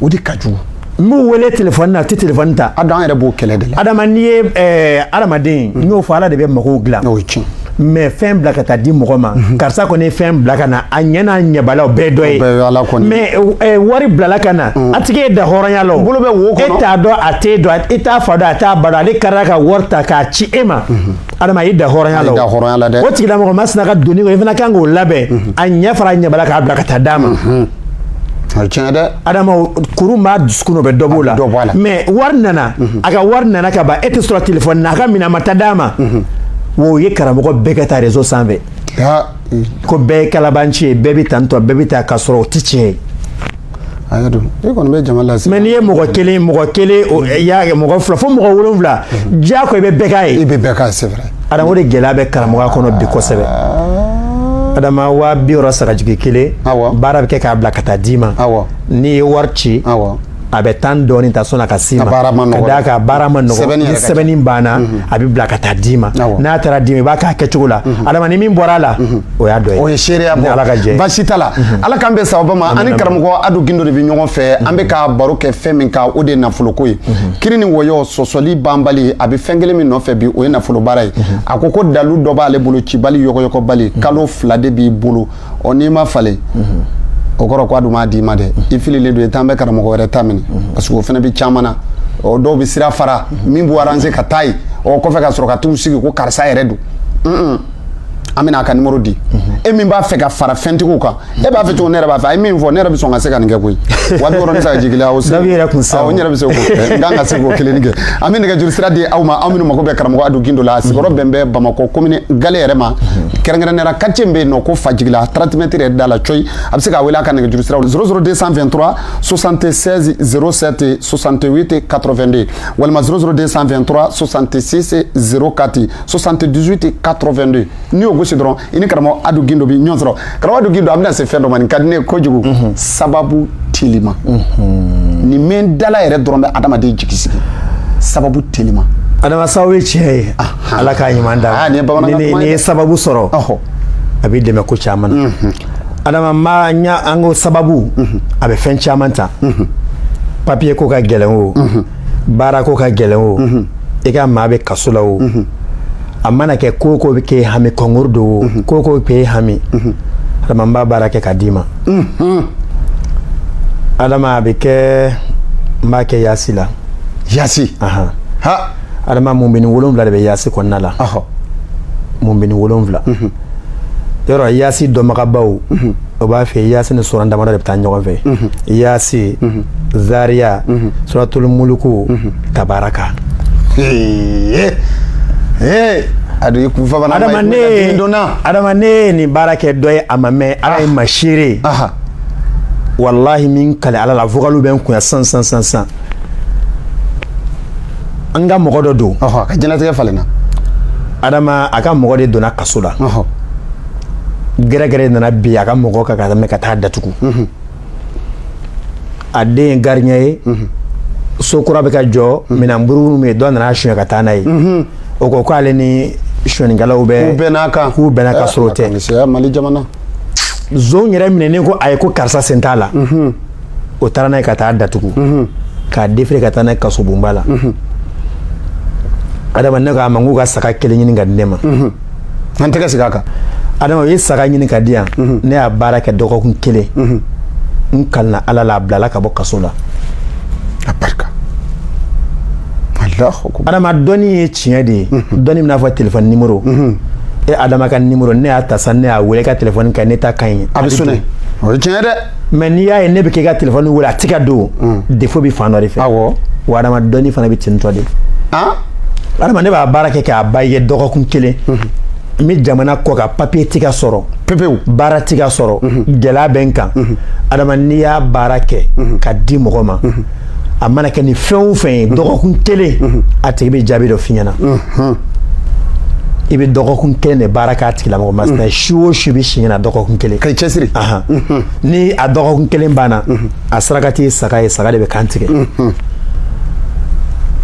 O de ka jugu. N b'u wele téléphone na, u tɛ téléphone ta. A dɔn, an yɛrɛ b'o kɛlɛ de la. Adama, n'i ye adamaden, n y'o fɔ, Ala de bɛ mɔgɔw dilan. O ye tiɲɛ. Mais fɛn bila ka taa di mɔgɔ ma, karisa kɔni ye fɛn bila ka na, a ɲɛ n'a ɲɛbala, o bɛɛ ye dɔ ye. Bɛɛ ye Ala kɔni. Mais wari bilala ka na, a tigi ye da hɔrɔnya la o. Bolo bɛ wo kɔnɔ. E t'a dɔn, a t'e dɔn, e t'a fa dɔn, a t'a ba dɔn, ale karila ka wari ta k'a ci e ma. Adama, a y'i da hɔrɔnya la A o. y'i da hɔrɔnya la dɛ. O tigilamɔgɔ masina ka doni kɔ, i fana kan k'o labɛn, a ɲɛ fara a ɲɛbala, k'a bila ka taa d'a ma. O ye tiɲɛ dɛ. Adama, kurun b'a dusukun na, o bɛ dɔ b'o la. A bɛ dɔ bɔ a la. Mais wari nana, a ka wari nana ka ban, e tɛ sɔrɔ téléphone na, a ka minɛn ma taa d'a ma. O ye karamɔgɔ bɛɛ ka taa réseau sanfɛ ko bɛɛ ye kalabanci ye, bɛɛ bɛ tan tɔ, bɛɛ bɛ taa, ka sɔrɔ o tɛ tiɲɛ ye. A y'a dɔn, e kɔni bɛ jama lase. Mais n'i ye mɔgɔ kelen, mɔgɔ kelen, i y'a kɛ mɔgɔ fila fo mɔgɔ 7, diyagoya i bɛ bɛɛ k'a ye. I bɛ bɛɛ k'a, c'est vrai. Adama, o de gɛlɛya bɛ karamɔgɔya kɔnɔ bi kosɛbɛ. Adama, 60 000 sagajigi kelen, baara bɛ kɛ k'a bila ka taa d'i ma. N'i ye wari ci, a bɛ tan dɔɔni ta sɔnni a ka s'i ma. A baara ma ka nɔgɔ. D'a kan baara ma nɔgɔ. Sɛbɛnni Ni yɛrɛ ka ca. sɛbɛnni banna, a bɛ bila ka taa d'i ma. N'a taara d'i ma, i b'a k'a kɛcogo la. Adama, ni min bɔra a la, o y'a dɔ ye. O ye seereya Ni bɔ. Ala ka jɛ ye. Baasi t'a la, Ala k'an bɛn sababa ma. Ani karamɔgɔ Adu Gindo de bɛ ɲɔgɔn fɛ. An bɛ ka baro kɛ fɛn min kan, o de ye nafoloko ye. Kiri ni wɔyɔ, sɔsɔli banbali, a bɛ fɛn kelen min nɔfɛ bi, o ye nafolo baara ye. A ko ko dalu dɔ b'ale bolo, cibali yɔgɔyɔgɔbali, kalo 2 de b'i bolo. Ɔ, n'i ma falen, o kɔrɔ ko a dun m'a d'i ma dɛ, i fililen don, i t'an bɛ karamɔgɔ wɛrɛ ta minɛ, parce que o fana bɛ caman na. Ɔ, dɔw bɛ sira fara min b'u arranger ka taa yen, ɔ, kɔfɛ ka sɔrɔ ka t'u sigi ko karisa yɛrɛ don. An bɛna a ka numéro di. E min b'a fɛ ka fara fɛntigiw kan, e b'a fɛ cogo, ne yɛrɛ b'a fɛ, a ye min fɔ, ne yɛrɛ bɛ sɔn ka se ka nin kɛ koyi. 60 000 ni sagajigi kelen, o se. Dɔ b'i yɛrɛ kun sa. Awɔ, n yɛrɛ bɛ se k'o kɛ, n kan ka se k'o kelen kɛ. An bɛ nɛgɛjuru sira di aw ma, aw minnu mako bɛ karamɔgɔ Adu Gindo la. A sigiyɔrɔ bɛn bɛ Bamakɔ commune Gale yɛrɛ ma, kɛrɛnkɛrɛnnenya la quartier min bɛ yen nɔ ko Fajigila, 30 mètres yɛrɛ da la coyi. A bɛ se k'a wele a ka nɛgɛjuru siraw 00223 76 07 68 82 walima 00223 66 04 78 82. N'i y'o gosi dɔrɔn, i ni karamɔgɔ Adu Gindo bɛ ɲɔgɔn sɔrɔ. Karamɔgɔ Adu Gindo, an bɛna se fɛn dɔ ma, nin ka di ne ye kojugu: sababu telima. Nin mɛn dala yɛrɛ dɔrɔn bɛ adamaden jigi sigi, sababu telima. Adama, sababu ye tiɲɛ ye, Ala k'a ɲuman d'a Ah, nin ye bamanankan ma. kuma ye N'i ye dɛ. sababu sɔrɔ, a b'i dɛmɛ ko caman na. Adama, ma ɲa, an ko sababu a bɛ fɛn caman ta. Papier ko ka gɛlɛn o, baara ko ka gɛlɛn o, i ka maa bɛ kaso la o, a mana kɛ ko o ko bɛ k'e hami, kɔnkuru don o, ko o ko bɛ k'e hami, Adama, n b'a baara kɛ k'a d'i ma. Adama, a bɛ kɛ, n b'a kɛ yaasi la. Yasi? Ahan. Ha. Adama, munbini 7 de bɛ yaasi kɔnɔna la. Munbini 7. Yɔrɔ yaasi dɔnbagabaw, o b'a fɛ yaasi ni suran damadɔ de bɛ taa ɲɔgɔn fɛ: yaasi, zariya, suratul muluku, tabaraka. Ee ee, Adu, i kun fa bana. Adama, ne donna. Adama, ne ye nin baara kɛ dɔ ye, a ma mɛn, Ala ye ma seere. Walahi, min kale Ala la, vocalu bɛ n kun yan san san san san. An ka mɔgɔ dɔ don. A ka diɲɛlatigɛ falenna. Adama, a ka mɔgɔ de donna kaso la. Gɛrɛgɛrɛ nana bi a ka mɔgɔ kan ka tɛmɛ ka taa datugu. A den ye gardien ye. So kura bɛ ka jɔ, minɛn buruburu min ye, dɔ nana suɲɛ ka taa n'a ye. O ko k'ale ni suɲɛnikɛlaw bɛ K'u bɛnn'a kan. K'u bɛnna ka sɔrɔ o tɛ. Misɛnya Mali jamana. Zon yɛrɛ minɛnen ko ayi, ko karisa sen t'a la. O taara n'a ye ka taa datugu, k'a déféré ka taa n'a ye kasobonba la. Adama, ne ko a ma n k'u ka saga kelen ɲini ka di ne ma. An tɛgɛ sigi a kan. Adama, u ye saga ɲini ka di yan, ne y'a baara kɛ dɔgɔkun kelen, n kalina Ala la, a bilala ka bɔ kaso la. A barika, Alahu akubar. Adama, dɔnni ye tiɲɛ de ye. Dɔnni bɛna fɔ téléphone numéro, e Adama ka numéro, ne y'a ta sisan, ne y'a wele, e ka téléphone ka ɲi, ne ta ka ɲi. A bɛ sonné, o ye tiɲɛ dɛ. Mais n'i y'a ye ne bɛ k'e ka téléphone wele, a tɛ ka don, défaut bɛ fan dɔ de fɛ. Wa Adama, dɔnni fana bɛ ten tɔ de. Adama, ne b'a baara kɛ k'a ba ye dɔgɔkun kelen, n bɛ jamana kɔ kan, papier tɛ ka sɔrɔ Pepewu. baara tɛ ka sɔrɔ, gɛlɛya bɛ n kan. Adama, n'i y'a baara kɛ ka di mɔgɔ ma, A mana kɛ ni fɛn o fɛn ye, dɔgɔkun kelen, a tigi bɛ jaabi dɔ f'i ɲɛna. I bɛ dɔgɔkun kelen de baara k'a tigilamɔgɔ masina, su o su bɛ si ɲɛna dɔgɔkun kelen. Ka i cɛsiri. Ni a dɔgɔkun kelen banna, a sarakati ye saga ye, saga de bɛ kan tigɛ.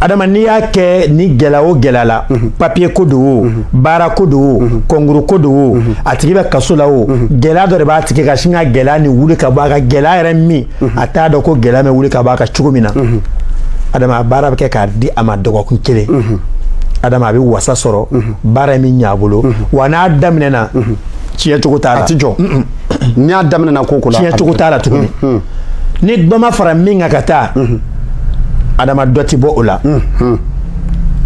Adama, n'i y'a kɛ ni gɛlɛya o gɛlɛya la, papiye ko don o, baara ko don o, concours ko don o, a tigi bɛ kaso la o, gɛlɛya dɔ de b'a tigi ka sin ka gɛlɛya ni wuli ka bɔ a ka gɛlɛya yɛrɛ min a t'a dɔn ko gɛlɛya bɛ wuli ka bɔ a kan cogo min na. Adama, a baara bɛ kɛ k'a di a ma dɔgɔkun kelen. Adama, a bɛ wasa sɔrɔ, baara min ɲɛ a bolo, wa n'a daminɛna, tiɲɛ cogo t'a la. A ti jɔ n'i y'a daminɛna ko ko la. Tiɲɛ cogo t'a la tuguni. Ni dɔ ma fara min kan ka taa, Adama, dɔ ti bɔ o la.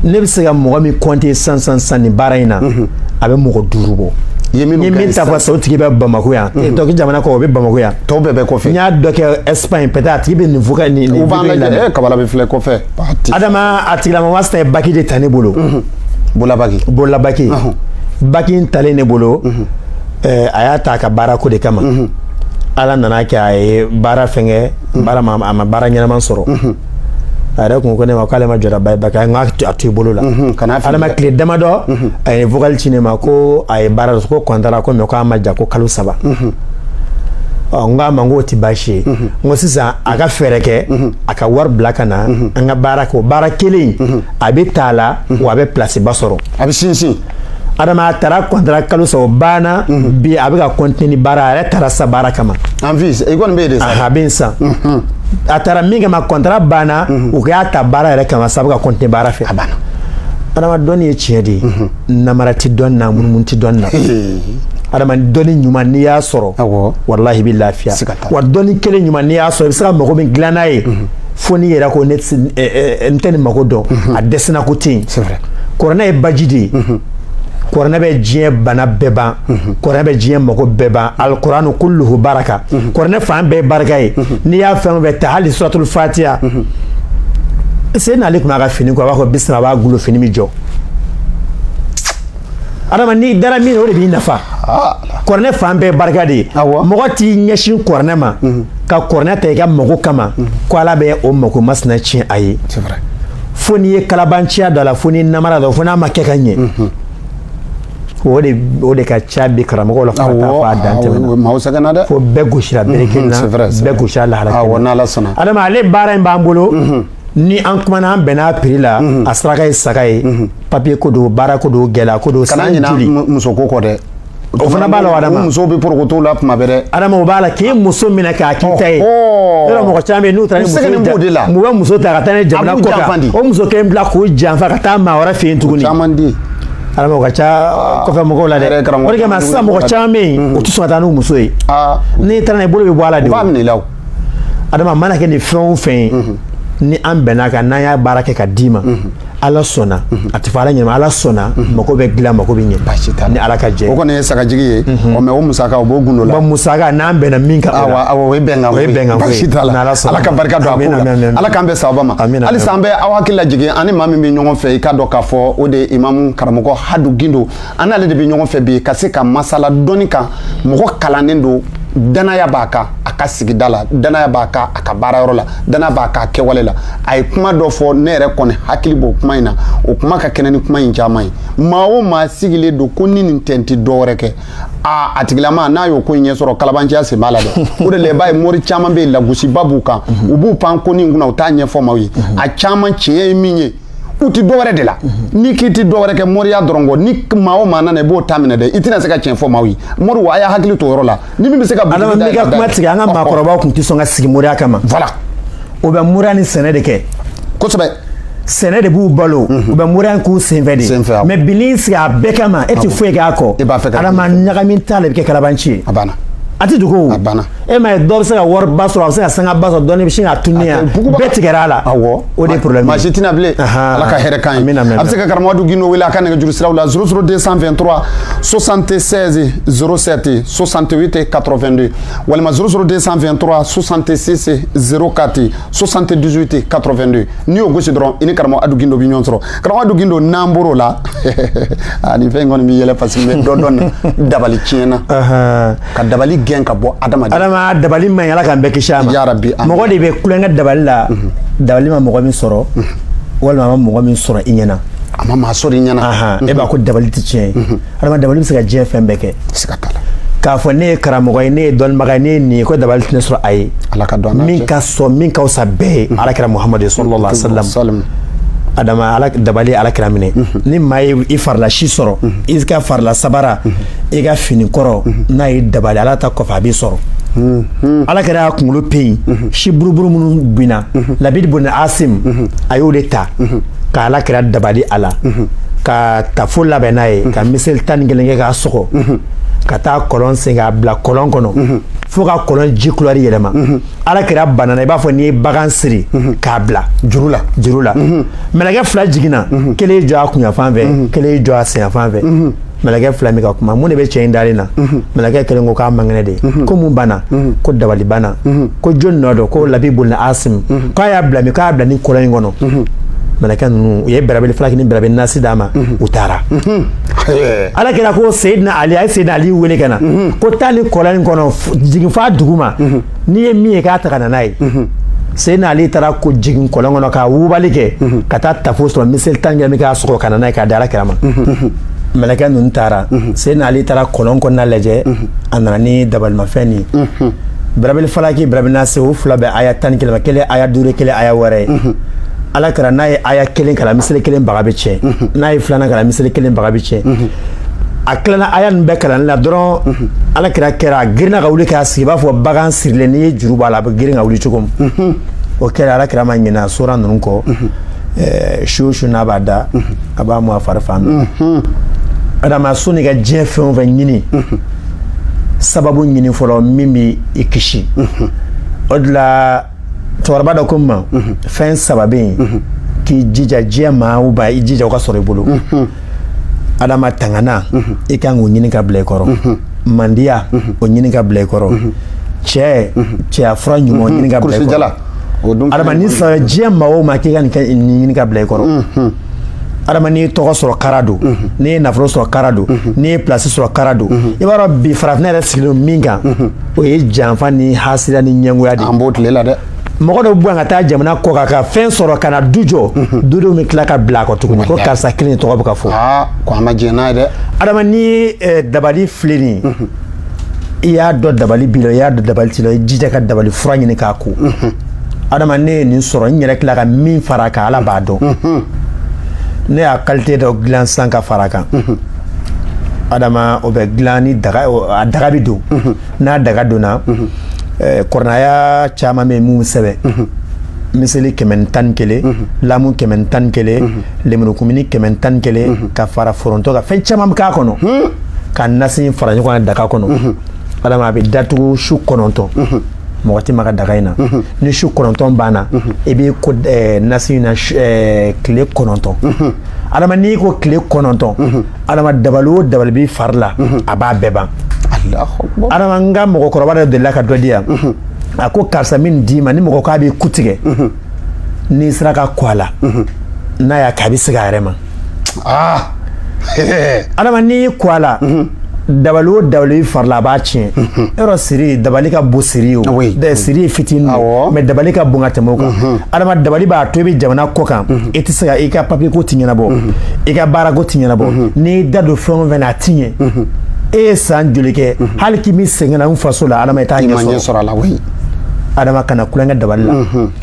Ne bɛ se ka mɔgɔ min compter san san san nin baara in na, a bɛ mɔgɔ 5 bɔ. I ye N ye min ta fɔ sisan, o tigi bɛ Bamako yan, tɔ jamana kɔ, o bɛ Bamako yan. Tɔw bɛɛ bɛ kɔfɛ. N y'a dɔ kɛ Espagne, peut-être a tigi bɛ nin fɔ nin U b'an vidéo in lajɛ. lamɛn. Kabala bɛ filɛ kɔfɛ. Adama, a tigilamɔgɔ masina ye bac de ta ne bolo. Bolabaki. Bolola bac. Bac in talen ne bolo, a y'a ta a ka baara ko de kama. Ala nana kɛ a ye baara fɛnkɛ, baara ma, a ma baara ɲɛnama sɔrɔ. A yɛrɛ kun ko ne ma k'ale ma jɔda ba ye bac, n k'a to i bolo la. Kana fili. Adama, tile damadɔ, a ye vocal ci ne ma ko a ye baara dɔ ko contrat ko, mais k'a ma ja ko kalo 3. Ɔ, n k'a ma n k'o tɛ baasi ye, n ko sisan a ka fɛɛrɛ kɛ a ka wari bila ka na an ka baara kɛ. O baara kelen in, a bɛ t'a la wa a bɛ place ba sɔrɔ. A bɛ sinsin. Adama, a taara contrat kalo 3 banna, bi a bɛ ka continuer ni baara, a yɛrɛ taara sa baara kama. En vie, i kɔni bɛ yen de sa. A bɛ yen sisan. A taara min kama, contrat banna, u y'a ta baara yɛrɛ kama sa, a bɛ ka continuer baara fɛ. A banna. Adama, dɔnni ye tiɲɛ de ye, namara tɛ dɔnni na, munumunu tɛ dɔnni na. Adama, dɔnni ɲuman, n'i y'a sɔrɔ, walahi i bɛ lafiya. Siga t'a la. Wa dɔnni kelen ɲuman, n'i y'a sɔrɔ, i bɛ se ka mago min dilan n'a ye, fo n'i yɛrɛ ko ne tɛ n tɛ nin mago dɔn, a dɛsɛnna ko tɛ yen. C'est vrai. Kuranɛ ye baji de ye. Kuranɛ bɛ diɲɛ bana bɛɛ ban, kuranɛ bɛ diɲɛ mago bɛɛ ban. Alikuranu kulluhu baraka, kuranɛ fan bɛɛ ye barika ye. N'i y'a fɛn o fɛn ta, hali suratul fatiha, Seydina Ali tun b'a ka fini ko, a b'a fɔ bisimila, a b'a gulo, fini bɛ jɔ. Adama, n'i dara min na, o de b'i nafa. Kuranɛ fan bɛɛ ye barika de ye. Mɔgɔ t'i ɲɛsin kuranɛ ma ka kuranɛ ta i ka mago kama ko Ala bɛ o mago masina tiɲɛ a ye. C'est vrai. Fo n'i ye kalabanciya dɔ la, fo n'i namara dɔ, fo n'a ma kɛ ka ɲɛ. O de ka ca bi karamɔgɔw la, fo ka taa fɔ a dan tɛmɛna. Maaw sɛgɛnna dɛ. Fo bɛɛ gosira bere kelen na, C'est vrai, c'est bɛɛ vrai. gosira lahala kelen na. N'Ala sɔnna. Adama, ale baara in b'an bolo. Ni an kumana, an bɛnna prix la, a saraka ye saga ye, papier ko don, baara ko don, gɛlɛya ko don. Kana San ɲina joli. Muso ko kɔ dɛ. O fana b'a la o, Adama. U musow bɛ porokoto la tuma bɛɛ dɛ. Adama, o b'a la k'i muso minɛ k'a k'i ta ye. Yɔrɔ mɔgɔ caman bɛ yen, n'u taara ni U muso sɛgɛnnen b'o de la. u bɛ muso ta ka taa ni jamana A b'u kɔ janfa kan, de. o muso kelen bila k'o janfa ka taa maa wɛrɛ fɛ yen tuguni. Caman di. Adama, o ka ca kɔfɛ mɔgɔw la dɛ. Yɛrɛ karamɔgɔ O de kama sisan mɔgɔ caman bɛ yen, u tɛ sɔn ka taa n'u muso ye. N'i taara n'a ye, i bolo bɛ bɔ a la de. U b'a O. minɛ i la o. Adama, a mana kɛ ni fɛn o fɛn ye, ni an bɛn'a kan, n'an y'a baara kɛ ka d'i ma, Ala sɔnna, a tɛ fɔ Ala ɲɛna, Ala sɔnna, mako bɛ dilan, mako bɛ ɲɛ. Baasi t'a la. Ni Ala ka jɛ. O kɔni ye sagajigi ye. Ɔ, mais o musaka, o b'o gundo la. Bon, musaka, n'an bɛnna min kan, o la. Awa, awa, o ye bɛnkan O ye ko ye. bɛnkan ko ye. Baasi t'a la. N'Ala sɔnna. Ala ka barika don a ko Amin, la. amin, amin. Ala k'an bɛn sababa ma. Amin, amin. Halisa an bɛ aw hakili lajigin, ani maa min bɛ ɲɔgɔn fɛ, i k'a dɔn k'a fɔ o de ye imamu karamɔgɔ Hadu Gindo. An n'ale de bɛ ɲɔgɔn fɛ bi ka se ka masala dɔnni kan. Mɔgɔ kalannen don, danaya b'a kan a ka sigida la, danaya b'a kan a ka baarayɔrɔ la, danaya b'a kan a kɛwale la. A ye kuma dɔ fɔ, ne yɛrɛ kɔni hakili b'o kuma in na. O kuma ka kɛnɛ ni kuma in caman ye. Maa o maa sigilen don ko ni nin tɛ, n tɛ dɔ wɛrɛ kɛ, aa, a tigilama n'a y'o ko in ɲɛ sɔrɔ, kalabanciya sen b'a la dɛ. O de la i b'a ye mori caman bɛ yen, lagosiba b'u kan, u b'u pan ko nin kunna, u t'a ɲɛfɔ maaw ye. A caman tiɲɛ ye min ye, u ti dɔwɛrɛ de la. N'i k'i ti dɔwɛrɛ kɛ moriya dɔrɔn kɔ, ni maa o maa nana, i b'o ta minɛ dɛ, i tɛna se ka tiɲɛ fɔ maaw ye. Moriw, a y'a hakili to o yɔrɔ la. Ni min bɛ se ka Adama, n b'i ka kuma tigɛ. An ka maakɔrɔbaw tun tɛ sɔn ka sigi moriya kama. Voilà. O bɛ moriya ni sɛnɛ de kɛ. Sɛnɛ de b'u balo, u bɛ moriya k'u senfɛ de. Senfɛ, awɔ. Mais bi, n'i sigi a bɛɛ kama, e tɛ foyi k'a kɔ. E b'a fɛ ka Adama, ɲagami t'a la, i bɛ kɛ kalabanci ye. A banna. A tɛ dogo o. A banna. E m'a ye, dɔ bɛ se ka wariba sɔrɔ, a bɛ se ka sangaba sɔrɔ, dɔɔnin bɛ sin k'a tunun yan. A tɛ buguba. Bɛɛ tigɛra a la. O de ye problème ye. Maa si tɛna bilen. Ala ka hɛrɛ k'an ye. Amina, amina. A bɛ se ka karamɔgɔ Hadu Gindo wele a ka nɛgɛjuru siraw la: 00 223 76 07 68 82 walima 00 223 66 04 78 82. N'i y'o gosi dɔrɔn, i ni karamɔgɔ Hadu Gindo bɛ ɲɔgɔn sɔrɔ. Karamɔgɔ Hadu Gindo, n'an bɔr'o la, aa, nin fɛn in kɔni bɛ yɛlɛ parce que n bɛ dɔ dɔn na dabali tiɲɛna ka dabali gɛn ka bɔ adamaden. Adama, dabali man ɲi, Ala k'an bɛɛ kisi a ma. Yarabi, amin. Mɔgɔ de bɛ kulonkɛ dabali la, dabali ma mɔgɔ min sɔrɔ, walima a ma mɔgɔ min sɔrɔ i ɲɛna. A ma maa sɔrɔ i ɲɛna. Ahan, e b'a ko dabali tɛ tiɲɛ ye. Adama, dabali bɛ se ka diɲɛ fɛn bɛɛ kɛ. Siga t'a la. K'a fɔ ne ye karamɔgɔ ye, ne ye dɔnnibaga ye, ne ye nin ye, ko dabali tɛ ne sɔrɔ, a ye. Ala ka dɔn an n'a Min cɛ. ka sɔn, min ka fisa bɛɛ ye, Ala kɛra Muhamadu sallallahu alaihi wasallam. Salam. Adama, Ala dabali ye Ala kira minɛ. Ni maa ye i farila si sɔrɔ, i ka farila sabara, i ka fini kɔrɔ, n'a ye dabali, Ala ta kɔfɛ a b'i sɔrɔ. Ala kɛra y'a kunkolo pe, si buruburu minnu binna, Labidi bun Asim a y'o de ta ka Ala kɛra dabali a la, ka tafo labɛn n'a ye, ka miseli 11 kɛ k'a sɔgɔ, ka taa kɔlɔn sen k'a bila kɔlɔn kɔnɔ fo ka kɔlɔn ji kulɛri yɛlɛma. Ala kɛra banana, i b'a fɔ n'i ye bagan siri k'a bila juru la. Juru la. Mɛlɛkɛ fila jiginna, kelen y'i jɔ a kunyanfan fɛ, kelen y'i jɔ a senyanfan fɛ. Mɛlɛkɛ fila min ka kuma, mun de bɛ cɛ in dalen na? Mɛlɛkɛ kelen ko k'a man kɛnɛ de, ko mun banna? Ko dabali banna. Ko jɔni nɔ don? Ko Labi bun Asim. K'a y'a bila min? K'a y'a bila ni kɔlɔn in kɔnɔ. Mɛlɛkɛ ninnu, u ye bɛrɛbɛli falaki ni bɛrɛbɛli nasi d'a ma, u taara. Ala kɛra ko Seyidina Ali, a ye Seyidina Ali wele ka na, ko taa ni kɔlɔn in kɔnɔ, jigin f'a dugu ma, n'i ye min ye k'a ta ka na n'a ye. Seyidina Ali taara ko jigin kɔlɔn kɔnɔ ka wubali kɛ ka taa tafo sɔrɔ, miseli 11 min k'a sɔgɔ ka na n'a ye k'a di Ala kira ma. Mɛlɛkɛ ninnu taara, Seyidina Ali taara kɔlɔn kɔnɔna lajɛ, a nana ni dabalimafɛn nin ye, bɛrɛbɛli falaki, bɛrɛbɛli nasi, o fila bɛ aya 11 ma, kelen aya 5, kelen aya 6 ye. Ala kɛra n'a ye aya kelen kalan, miseli kelen baga bɛ tiɲɛ. N'a ye filanan kalan, miseli kelen baga bɛ tiɲɛ. A tilala aya nin bɛɛ kalanni la dɔrɔn, Ala kɛra kɛra a girinna ka wuli k'a sigi, i b'a fɔ bagan sirilen, n'i ye juru b'a la, a bɛ girin ka wuli cogo min. O kɛra, Ala kɛra ma ɲinɛ sora ninnu kɔ. Su o su n'a b'a da, a b'a mun a fari fan bɛɛ. Adama, sɔnni ka diɲɛ fɛn o fɛn ɲini, sababu ɲini fɔlɔ min b'i i kisi. O de la cɛkɔrɔba dɔ ko n ma, fɛn saba bɛ yen k'i jija, diɲɛ maa o maa, i jija o ka sɔrɔ i bolo. Adama, tangana, i kan k'o ɲini ka bila i kɔrɔ. Mandiya, o ɲini ka bila i kɔrɔ. Cɛ, cɛya fura ɲuman, o ɲini ka bila i kɔrɔ. Kurusijala o dun. Adama, ni saba, diɲɛ maa o maa k'i ka nin kɛ, nin ɲini ka bila i kɔrɔ. Adama, n'i ye tɔgɔ sɔrɔ, kara don. N'i ye nafolo sɔrɔ, kara don. N'i ye place sɔrɔ, kara don. I b'a dɔn bi farafinna yɛrɛ sigilen don min kan, o ye janfa ni hasida ni ɲɛngoya de ye. An b'o tile la dɛ. Mɔgɔ dɔ bɔ yan ka taa jamana kɔ kan ka fɛn sɔrɔ ka na du jɔ, dudenw bɛ tila ka bila a kɔ tuguni ko karisa kelen de tɔgɔ bɛ ka fɔ. Aa, ko an ma jɛn n'a ye dɛ. Adama, n'i ye dabali filɛ nin ye, i y'a dɔn dabali b'i la, i y'a dɔn dabali t'i la, i jija ka dabali fura ɲini k'a ko. Adama, ne ye nin sɔrɔ, n yɛrɛ tila ka min fara a kan, Ala b'a dɔn. Ne y'a qualité dɔ dilan sisan ka fara a kan. Adama, o bɛ dilan ni daga, a daga bɛ don. N'a daga donna, kɔrɔnaya caman bɛ yen mun sɛbɛn, miseli 111, lamu 111, lemurukumuni 111, ka fara foronto kan, fɛn caman bɛ k'a kɔnɔ, ka nasi fara ɲɔgɔn kan daga kɔnɔ. Adama, a bɛ datugu su 9, mɔgɔ tɛ maga daga in na. Ni su 9 banna, i b'i ko nasi in na tile 9. Adama, n'i ko tile 9, adama, dabali o dabali b'i fari la, a b'a bɛɛ ban. Allahu akbar. Adama, n ka mɔgɔkɔrɔba dɔ delila ka dɔ di yan, a ko karisa min d'i ma, ni mɔgɔ k'a b'i ku tigɛ, n'i sera ka kɔ a la, n'a y'a kɛ, a bɛ segin a yɛrɛ ma. Adama, n'i y'i kɔ a la, dabali o dabali b'i fari la, a b'a tiɲɛ. Yɔrɔ siri, dabali ka bon siri ye o. Siri ye fitinin de, mais dabali ka bon ka tɛmɛ o kan. Adama, dabali b'a to i bɛ jamana kɔ kan, i tɛ se ka i ka papier ko ti ɲɛnabɔ, i ka baara ko ti ɲɛnabɔ. N'i y'i da don fɛn o fɛn na, a ti ɲɛ. E ye san joli kɛ, hali k'i bɛ segin ka na n faso la, Adama, i t'a I ɲɛ ma ɲɛ sɔrɔ. Sɔrɔ a la, oui. Adama, kana kulonkɛ dabali la.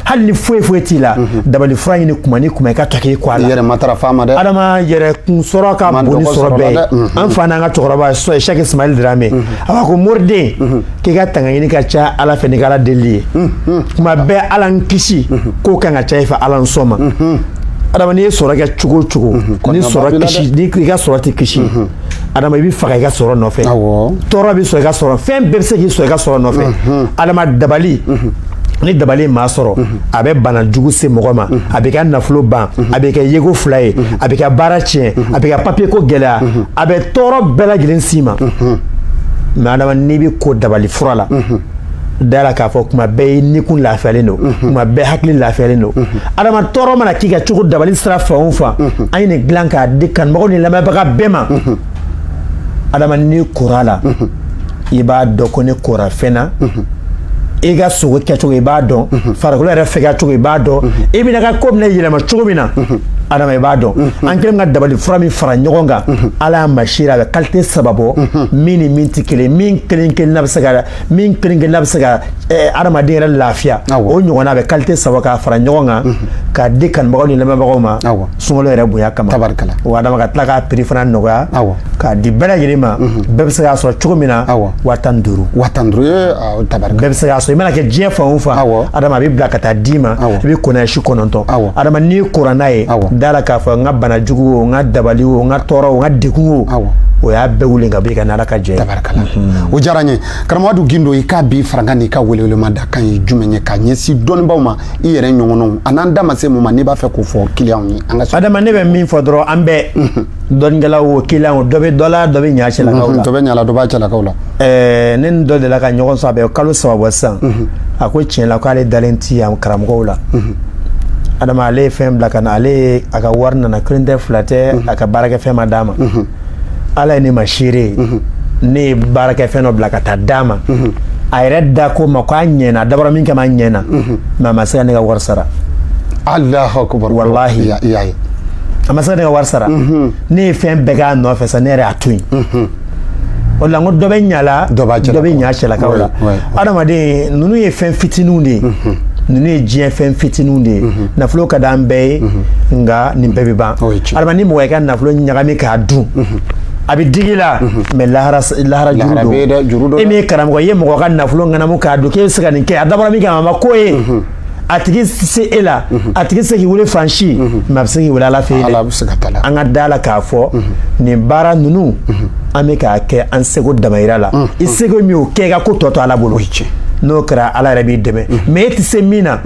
Hali ni foyi foyi t'i la, dabali fura ɲini kuma ni kuma, i ka to k'i kɔ a I la. yɛrɛ matarafa ma dɛ. Adama, yɛrɛ kun sɔrɔ ka Man bon ni dɔgɔ sɔrɔ sɔrɔ bɛɛ la ye. dɛ. An fa n'an ka cɛkɔrɔba Sɛki Ismail Dramé, a b'a ko moriden k'i ka tanga ɲini ka ca Ala fɛ n'i ka Ala deli ye kuma bɛɛ, Ala n kisi k'o kan ka ca i fɛ, Ala n sɔn ma. Adama, n'i ye sɔrɔ kɛ cogo o cogo, ni Kɔnɔba sɔrɔ b'i la kisi dɛ. ni i ka sɔrɔ tɛ kisi, Adama, i bɛ faga i ka sɔrɔ nɔfɛ. Tɔɔrɔ bɛ sɔrɔ i ka sɔrɔ, fɛn bɛɛ bɛ se k'i sɔrɔ i ka sɔrɔ nɔfɛ. Adama, dabali, ni dabali ye maa sɔrɔ, a bɛ bana jugu se mɔgɔ ma, a bɛ ka nafolo ban, a bɛ kɛ yeko fila ye, a bɛ ka baara tiɲɛ, a bɛ ka papiye ko gɛlɛya, a bɛ tɔɔrɔ bɛɛ lajɛlen s'i ma. Mais adama, n'i bɛ ko dabali fura la, da la k'a fɔ kuma bɛɛ i nikun lafiyalen don, kuma bɛɛ hakili lafiyalen don. Adama, tɔɔrɔ mana k'i ka cogo dabali sira fan o fan, an ye nin dilan k'a di kanubagaw ni lamɛnbaga bɛɛ ma. Adama, n'i kora la, I b'a dɔn ko ne kora fɛn na. I ka sogo kɛcogo, i b'a dɔn. Farikolo yɛrɛ fɛgɛya cogo, i b'a dɔn. I bɛna ka ko bɛna yɛlɛma cogo min na, Adama, i b'a dɔn. An kɛlen ka dabali fura min fara ɲɔgɔn kan, Ala y'a masiri, a bɛ qualité saba bɔ, min ni min tɛ kelen, min kelen kelenna bɛ se ka, min kelen kelenna bɛ se ka adamaden yɛrɛ lafiya. O ɲɔgɔnna, a bɛ qualité saba k'a fara ɲɔgɔn kan k'a di kanubagaw ni lamɛnbagaw ma sunkalo yɛrɛ bonya kama. Wa Adama, ka tila k'a prix fana nɔgɔya k'a di bɛɛ lajɛlen ma, bɛɛ bɛ se k'a sɔrɔ cogo min na, 15 000. 15 000 ye, tabarikala. Bɛɛ bɛ se k'a sɔrɔ. I mana kɛ diɲɛ fan o fan, Adama, a bɛ bila ka taa d'i ma. I bɛ ko n'a ye su 9. Adama, n'i kora n'a ye, da la k'a fɔ n ka bana jugu o, n ka dabali o, n ka tɔɔrɔ o, n ka degun o, o y'a bɛɛ wuli ka bɔ i ka n'Ala ka jɛ ye. Tabarikala, o diyara n ye. Karamɔgɔ Adu Gindo, i k'a bi farankan n'i ka welewelema da kan ye jumɛn ye ka ɲɛsin dɔnnibaw ma, i yɛrɛ ɲɔgɔnnaw, a n'an da ma se mun ma, n'i b'a fɛ k'o fɔ kiliyanw ye, an ka Adama, ne bɛ min fɔ dɔrɔn, an bɛɛ, dɔnnikɛlaw o, kiliyanw o, dɔ bɛ dɔ la, dɔ bɛ ɲa cɛlakaw la. Dɔ bɛ ɲa la, dɔ b'a cɛlakaw la. Ne ni dɔ delila ka ɲɔgɔn sɔrɔ, a bɛ kalo 3 bɔ sisan. A ko tiɲɛ la, k'ale dalen ti yan karamɔgɔw la. Adama, ale ye fɛn bila ka na, ale ye a ka wari nana, kelen tɛ, fila tɛ, a ka baarakɛfɛn ma d'a ma. Ala ye ne ma seere ye, ne ye baarakɛfɛn dɔ bila ka taa d'a ma. A yɛrɛ da ko ma k'a ɲɛna, a dabɔra min kama, a ɲɛna, mais a ma se ka ne ka wari sara. Alahu akubar. Walahi. I y'a ye. A ma se ka ne ka wari sara. Ne ye fɛn bɛɛ k'a nɔfɛ sa, ne yɛrɛ y'a to yen. O la, n ko dɔ bɛ ɲa la, dɔ bɛ ɲa cɛlakaw la. Adamaden ninnu ye fɛn fitininw de ye. Ninnu ye diɲɛ fɛn fitininw de ye. Nafolo ka d'an bɛɛ ye, nka nin bɛɛ bɛ ban. Adama, ni mɔgɔ y'i ka nafolo ɲagami k'a dun, a bɛ digi la, mais lahara lahara juru don. E min ye karamɔgɔ ye, mɔgɔ ka nafolo ŋanamu k'a dun, k'e bɛ se ka nin kɛ, a dabɔra min kama, a ma k'o ye. A tigi se e la, a tigi se k'i wele fan si, mais a bɛ se k'i wele Ala fɛ yen dɛ. An ka da la k'a fɔ nin baara ninnu, an bɛ k'a kɛ an seko damayira la. I seko min, o kɛ, i ka ko tɔ to Ala bolo. N'o kɛra, Ala yɛrɛ b'i dɛmɛ. Mais e tɛ se min na,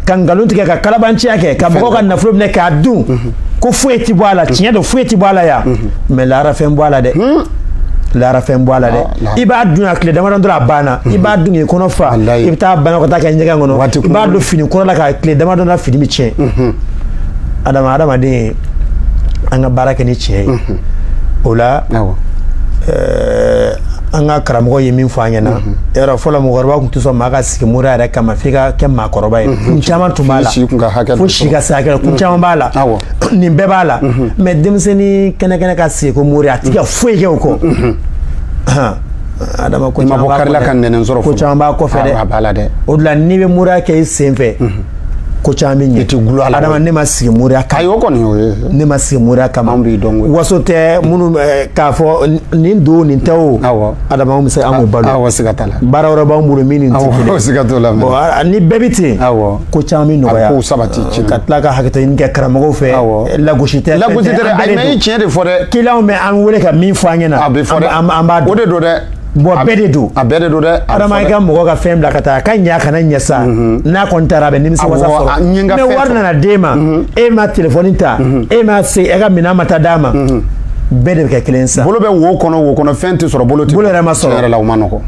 ka nkalon tigɛ, ka kalabanciya kɛ, ka mɔgɔw ka nafolo minɛ k'a dun, ko foyi ti bɔ a la. Tiɲɛ don, foyi ti bɔ a la yan, mais lahara fɛn bɔ a la dɛ, lahara fɛn bɔ a la dɛ. I b'a dun a tile damadɔ dɔrɔn, a banna. I b'a dun k'i kɔnɔ fa, i bɛ taa banakɔ taa kɛ ɲɛgɛn kɔnɔ. I b'a don fini kɔrɔ la ka tile damadɔ la, fini bɛ tiɲɛ. Adama, adamaden, an ka baara kɛ ni tiɲɛ ye. O la, an ka karamɔgɔ ye min fɔ an ɲɛna, yɔrɔ fɔlɔ, mɔgɔkɔrɔba tun tɛ sɔn maa ka sigi moriya yɛrɛ kama f'i ka kɛ maakɔrɔba ye. Kun caman tun b'a la, fo si ka se hakɛ la. Kun caman b'a la, nin bɛɛ b'a la. Mais denmisɛnnin kɛnɛ kɛnɛ ka sigi ko mori, a ti ka foyi kɛ o kɔ. Adama, ko caman b'a kɔfɛ, ko caman b'a kɔfɛ dɛ. O de la, n'i bɛ moriya kɛ i sen fɛ, ko caman bɛ ɲɛ. I tɛ gulɔ a la. Adama, ne ma sigi moriya kama. Ayi, o kɔni o ye. Ne ma sigi moriya kama. Anw b'i dɔn koyi. Waso tɛ minnu k'a fɔ nin don, nin tɛ o. Adama, anw bɛ se, an k'o balo. Awɔ, siga t'a la. Baara wɛrɛ b'anw bolo min ni nin tɛ kelen. Awɔ, siga t'o la. Bon, ni bɛɛ bɛ ten. Ko caman bɛ nɔgɔya. A kow sabati tiɲɛ. Ka tila ka hakɛto ɲini kɛ karamɔgɔw fɛ. Lagosi tɛ. Lagosi tɛ dɛ, ayi, mais i ye tiɲɛ de fɔ dɛ. Kiliyanw bɛ an wele ka min fɔ an ɲɛna. A bɛ fɔ dɛ. An b'a dɔn. O de don dɛ. Bon, bɛɛ de don. A bɛɛ de don dɛ. Adama, i ka mɔgɔ ka fɛn bila ka taa, a ka ɲɛ, a kana ɲɛ sa, n'a kɔni taara, a bɛ nimisi wasa sɔrɔ. Mais wari nana d'e ma, e ma telefɔni ta, e ma se, e ka minɛn ma taa d'a ma, bɛɛ de bɛ kɛ kelen sa. Bolo bɛ wo kɔnɔ, wo kɔnɔ fɛn tɛ sɔrɔ, bolo tɛ. Bolo yɛrɛ ma sɔrɔ. Tiɲɛ yɛrɛ la, o ma nɔgɔn.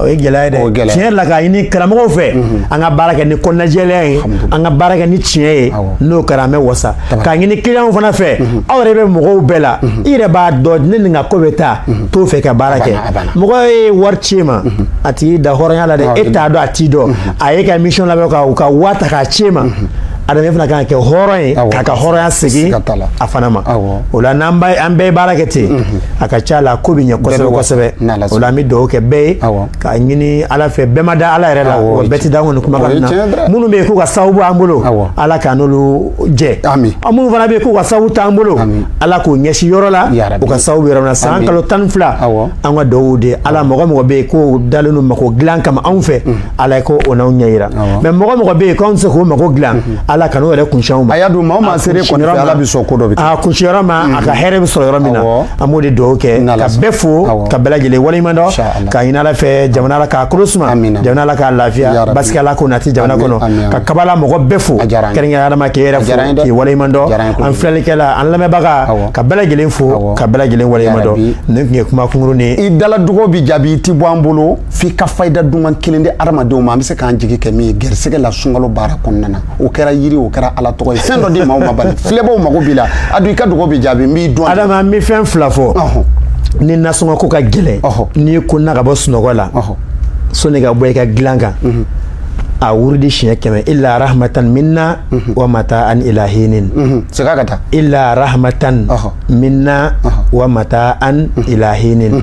O ye gɛlɛya ye dɛ. Tiɲɛ yɛrɛ la, k'a ɲini karamɔgɔw fɛ, an ka baara kɛ ni kɔnɔnajɛlenya ye, an ka baara kɛ ni tiɲɛ ye. N'o kɛra, an bɛ wasa. K'a ɲini kiliyanw fana fɛ, aw yɛrɛ bɛ mɔgɔw bɛɛ la, i yɛrɛ b'a dɔn ne nin ka ko bɛ taa t'o fɛ ka baara kɛ. Mɔgɔ ye wari ci e ma, a tigi da hɔrɔnya la dɛ, e t'a dɔn, a t'i dɔn. A ye ka mission labɛn ka u ka wari ta k'a ci e ma. Adama, fana kan ka kɛ hɔrɔn ye k'a ka hɔrɔnya segin a fana ma. O la, n'an an bɛɛ ye baara kɛ ten, a ka ca la, ko bɛ ɲɛ kosɛbɛ kosɛbɛ. O la, an bɛ dugawu kɛ bɛɛ ye k'a ɲini Ala fɛ. Bɛɛ ma da Ala yɛrɛ la, wa bɛɛ tɛ da an kɔni kumakan na. Minnu bɛ yen k'u ka sababu b'an bolo, Ala k'an n'olu jɛ. Minnu fana bɛ yen k'u ka sababu t'an bolo, Ala k'u ɲɛsin yɔrɔ la u ka sababu bɛ yɔrɔ min na. San kalo 12, an ka dugawu de Ala, mɔgɔ mɔgɔ bɛ yen k'o dalen don mako dilan kama anw fɛ, Ala ko o n'anw ɲɛ yira. Mais mɔgɔ mɔgɔ bɛ yen k'anw tɛ se k'o mako dilan, Ala kan'o yɛrɛ kunsi anw ma. A y'a dun, maa o maa sere kɔni fɛ, Ala bɛ sɔn ko dɔ bɛ kɛ. A kunsi yɔrɔ ma, a ka hɛrɛ bɛ sɔrɔ yɔrɔ min na, an b'o de dugawu kɛ ka bɛɛ fo, ka bɛɛ lajɛlen waleɲuman dɔn, k'a ɲini Ala fɛ, jamana Ala k'a kolo suma, jamana Ala k'a lafiya, basigi Ala k'o nati jamana kɔnɔ, ka kabala mɔgɔ bɛɛ fo, kɛrɛnkɛrɛnnenya la k'e yɛrɛ fo k'i waleɲuman dɔn, an filɛlikɛla, an lamɛnbaga, ka bɛɛ lajɛlen fo, ka bɛɛ lajɛlen waleɲuman dɔn. Nin tun ye kuma kunkurun ye. I dala dugawu bi jaabi, i ti bɔ an bolo f'i ka fayida duman kelen di adamadenw ma, an bɛ se k'an jigi kɛ min ye gɛrisigɛ la sunkalo baara kɔnɔna na. O kɛra yiri, o kɛra Ala tɔgɔ ye, fɛn dɔ di maaw ma, bani filɛbaw mago b'i la. A dun, i ka dugawu bi jaabi, n b'i dɔn. Adama, n bɛ fɛn fila fɔ. Ni nasɔngɔ ko ka gɛlɛn, n'i kunna ka bɔ sunɔgɔ la, sɔnni ka bɔ i ka dilan kan, a wurudi siɲɛ 100: illa rahmatan minna wa mata'an ila hinin. Segin a ka taa. Illa rahmatan minna wa mata'an ila hinin.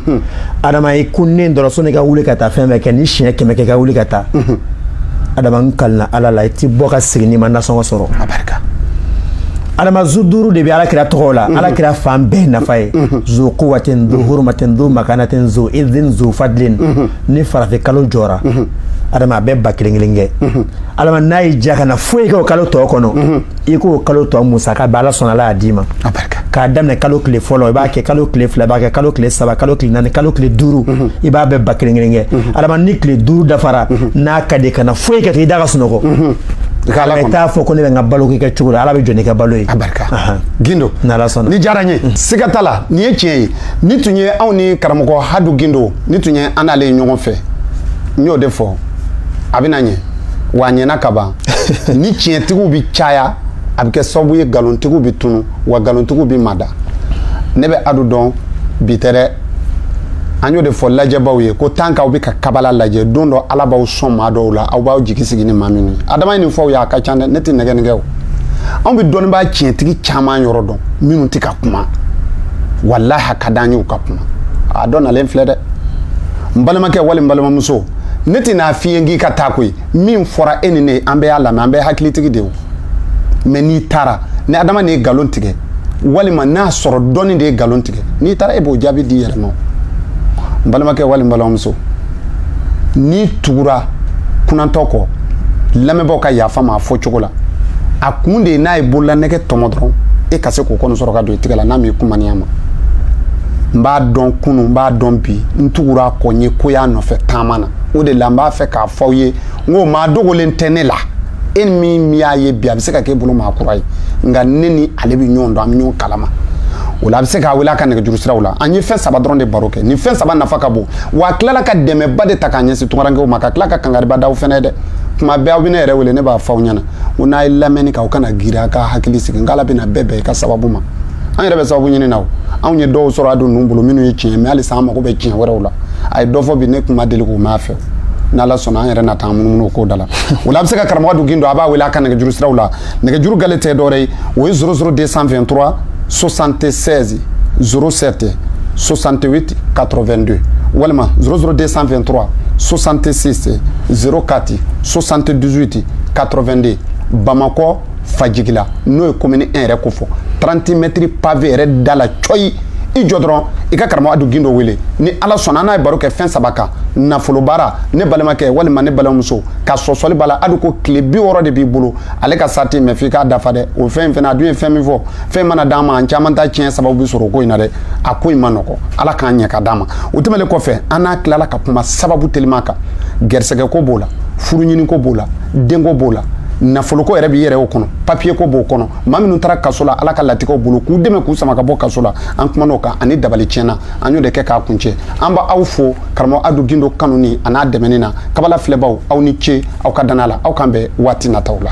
Adama, i kunnen dɔrɔn, sɔnni ka wuli ka taa fɛn bɛɛ kɛ, ni siɲɛ 100 kɛ ka wuli ka taa, Adama, n kalina Ala la, i ti bɔ ka sigi n'i ma nasɔngɔ sɔrɔ. A barika. Adama, zu duuru de bɛ Ala kira tɔgɔ la. Ala kira fan bɛɛ nafa ye: zu quwwatin, zu hurmatin, zu makanatin, zu izin, zu fadlin. Ni farafin kalo jɔra, Adama, a bɛ ba kelen kelen kɛ. Adama, n'a y'i diya ka na foyi kɛ o kalo tɔ kɔnɔ, i k'o kalo tɔ musaka bɛ, Ala sɔnna, Ala y'a d'i ma. A barika. K'a daminɛ kalo tile fɔlɔ, i b'a kɛ kalo tile fila, i b'a kɛ kalo tile saba, kalo tile naani, kalo tile duuru, i b'a bɛɛ ba kelen kelen kɛ. Adama, ni tile 5 dafara, n'a ka di, ka na foyi kɛ, i da ka sunɔgɔ. I ka Ala I kɔnɔ. t'a fɔ ko ne bɛ n ka balo kɛ cogo la, Ala bɛ jɔ n'i ka balo ye. A barika. Gindo. N'Ala sɔnna. Ni diyara n ye, siga t'a la, nin ye tiɲɛ ye. Ni tun ye anw ni karamɔgɔ Hadu Gindo, ni tun ye an n'ale ye ɲɔgɔn fɛ, n y'o de fɔ, a bɛna ɲɛ wa, a ɲɛna ka ban. Ni tiɲɛtigiw bi caya, a bɛ kɛ sababu ye nkalontigiw bi tunu wa nkalontigiw bi mada. Ne bɛ Adu dɔn bi tɛ dɛ. An y'o de fɔ lajɛbaw ye ko tant qu'aw bɛ ka kabala lajɛ, don dɔ Ala b'aw sɔn maa dɔw la, aw b'aw jigi sigi ni maa minnu ye. Adama ye nin fɔ aw ye, a ka ca dɛ, ne tɛ nɛgɛ nin kɛ o. Anw bɛ dɔnnibaa tiɲɛtigi caman yɔrɔ dɔn minnu tɛ ka kuma. Walahi, a ka d'an ye u ka kuma. A dɔ nalen filɛ dɛ. N balimakɛ wali n balimamuso, ne tɛna f'i ye k'i ka taa koyi. Min fɔra e ni ne, an bɛɛ y'a lamɛn, an bɛɛ hakilitigi de ye o. Mɛ n'i taara ni Adama de ye nkalon tigɛ, walima n'a sɔrɔ dɔnni de ye nkalon tigɛ, n'i taara, e b'o jaabi di i yɛrɛ ma. N balimakɛ wali n balimamuso, n'i tugura kunantɔ kɔ, lamɛnbaaw ka yafa ma a fɔ cogo la, a kun de ye n'a ye bololanɛgɛ tɔmɔ dɔrɔn, e ka se k'o kɔni sɔrɔ ka don i tigɛ la n'a m'i kumaniya ma. N b'a dɔn kunun, n b'a dɔn bi, n tugura a kɔ, n ye ko y'a nɔfɛ taama na. O de la n b'a fɛ k'a fɔ aw ye n ko maa dogolen tɛ ne la. E min y'a ye bi, a bɛ se ka k'e bolo maa kura ye, nka ne ni ale bɛ ɲɔgɔn dɔn, an bɛ ɲɔgɔn kalama. O la, a bɛ se k'a wele a ka nɛgɛjuru siraw la. An ye fɛn saba dɔrɔn de baro kɛ. Nin fɛn saba nafa ka bon wa. A tilala ka dɛmɛba de ta k'a ɲɛsin tunkarankew ma, ka tila ka kangariba d'aw fɛnɛ ye dɛ. Kuma bɛɛ aw bɛ ne yɛrɛ wele, ne b'a fɔ aw ɲɛna ko n'a ye lamɛnni kɛ, aw kana girin, a ka hakili sigi, n k'Ala bɛna bɛɛ bɛn i ka sababu ma. An yɛrɛ bɛ sababu ɲini na o. Anw ye dɔw sɔrɔ a don ninnu bolo minnu ye tiɲɛ, mɛ halisa an mago bɛ tiɲɛ wɛrɛw la. A ye dɔ fɔ bi, ne kun ma deli k'o mɛn a fɛ. N'Ala sɔnna, an yɛrɛ na taa munumunu o ko da la. O la, a bɛ se ka karamɔgɔ Adu Gindo, a b'a wele a ka nɛgɛjuru siraw la. Nɛgɛjuru gale tɛ dɔwɛrɛ ye, o ye 00 223 76 07 68 82, walima 00 223 66 04 78 82. Bamakɔ Fajigila, n'o ye commune 1 yɛrɛ ko fɔ, 30 mètres pavé yɛrɛ da la cɔyi, i jɔ dɔrɔn, i ka karamɔgɔ Adu Gindo wele. Ni Ala sɔnna, an n'a ye baro kɛ fɛn saba kan: nafolo baara, ne balimakɛ walima ne balimamuso, ka sɔsɔli b'a la. Adu ko tile 60 de b'i bolo ale ka sarati, mɛ f'i k'a dafa dɛ. O fɛn in fɛnɛ, a dun ye fɛn min fɔ, fɛn mana d'an ma, an caman ta tiɲɛ sababu bɛ sɔrɔ o ko in na dɛ. A ko in ma nɔgɔ, Ala k'an ɲɛ ka d'an ma. O tɛmɛnen kɔfɛ, an n'a tilala ka kuma sababu teliman kan: gɛrɛsɛgɛ ko b'o la, furu ɲini ko b'o la, denko b'o la, nafoloko yɛrɛ b'i yɛrɛ o kɔnɔ, papiye ko b'o kɔnɔ, maa minnu taara kaso la, Ala ka latigɛw bolo k'u dɛmɛ k'u sama ka bɔ kaso la, an kumana o kan, ani dabali tiɲɛna, an y'o de kɛ k'a kuncɛ. An b'aw fo karamɔgɔ Adu Gindo kanuni a n'a dɛmɛni na. Kabala filɛbaw, aw ni ce aw ka danaya la. Aw kan bɛn waati nataw la.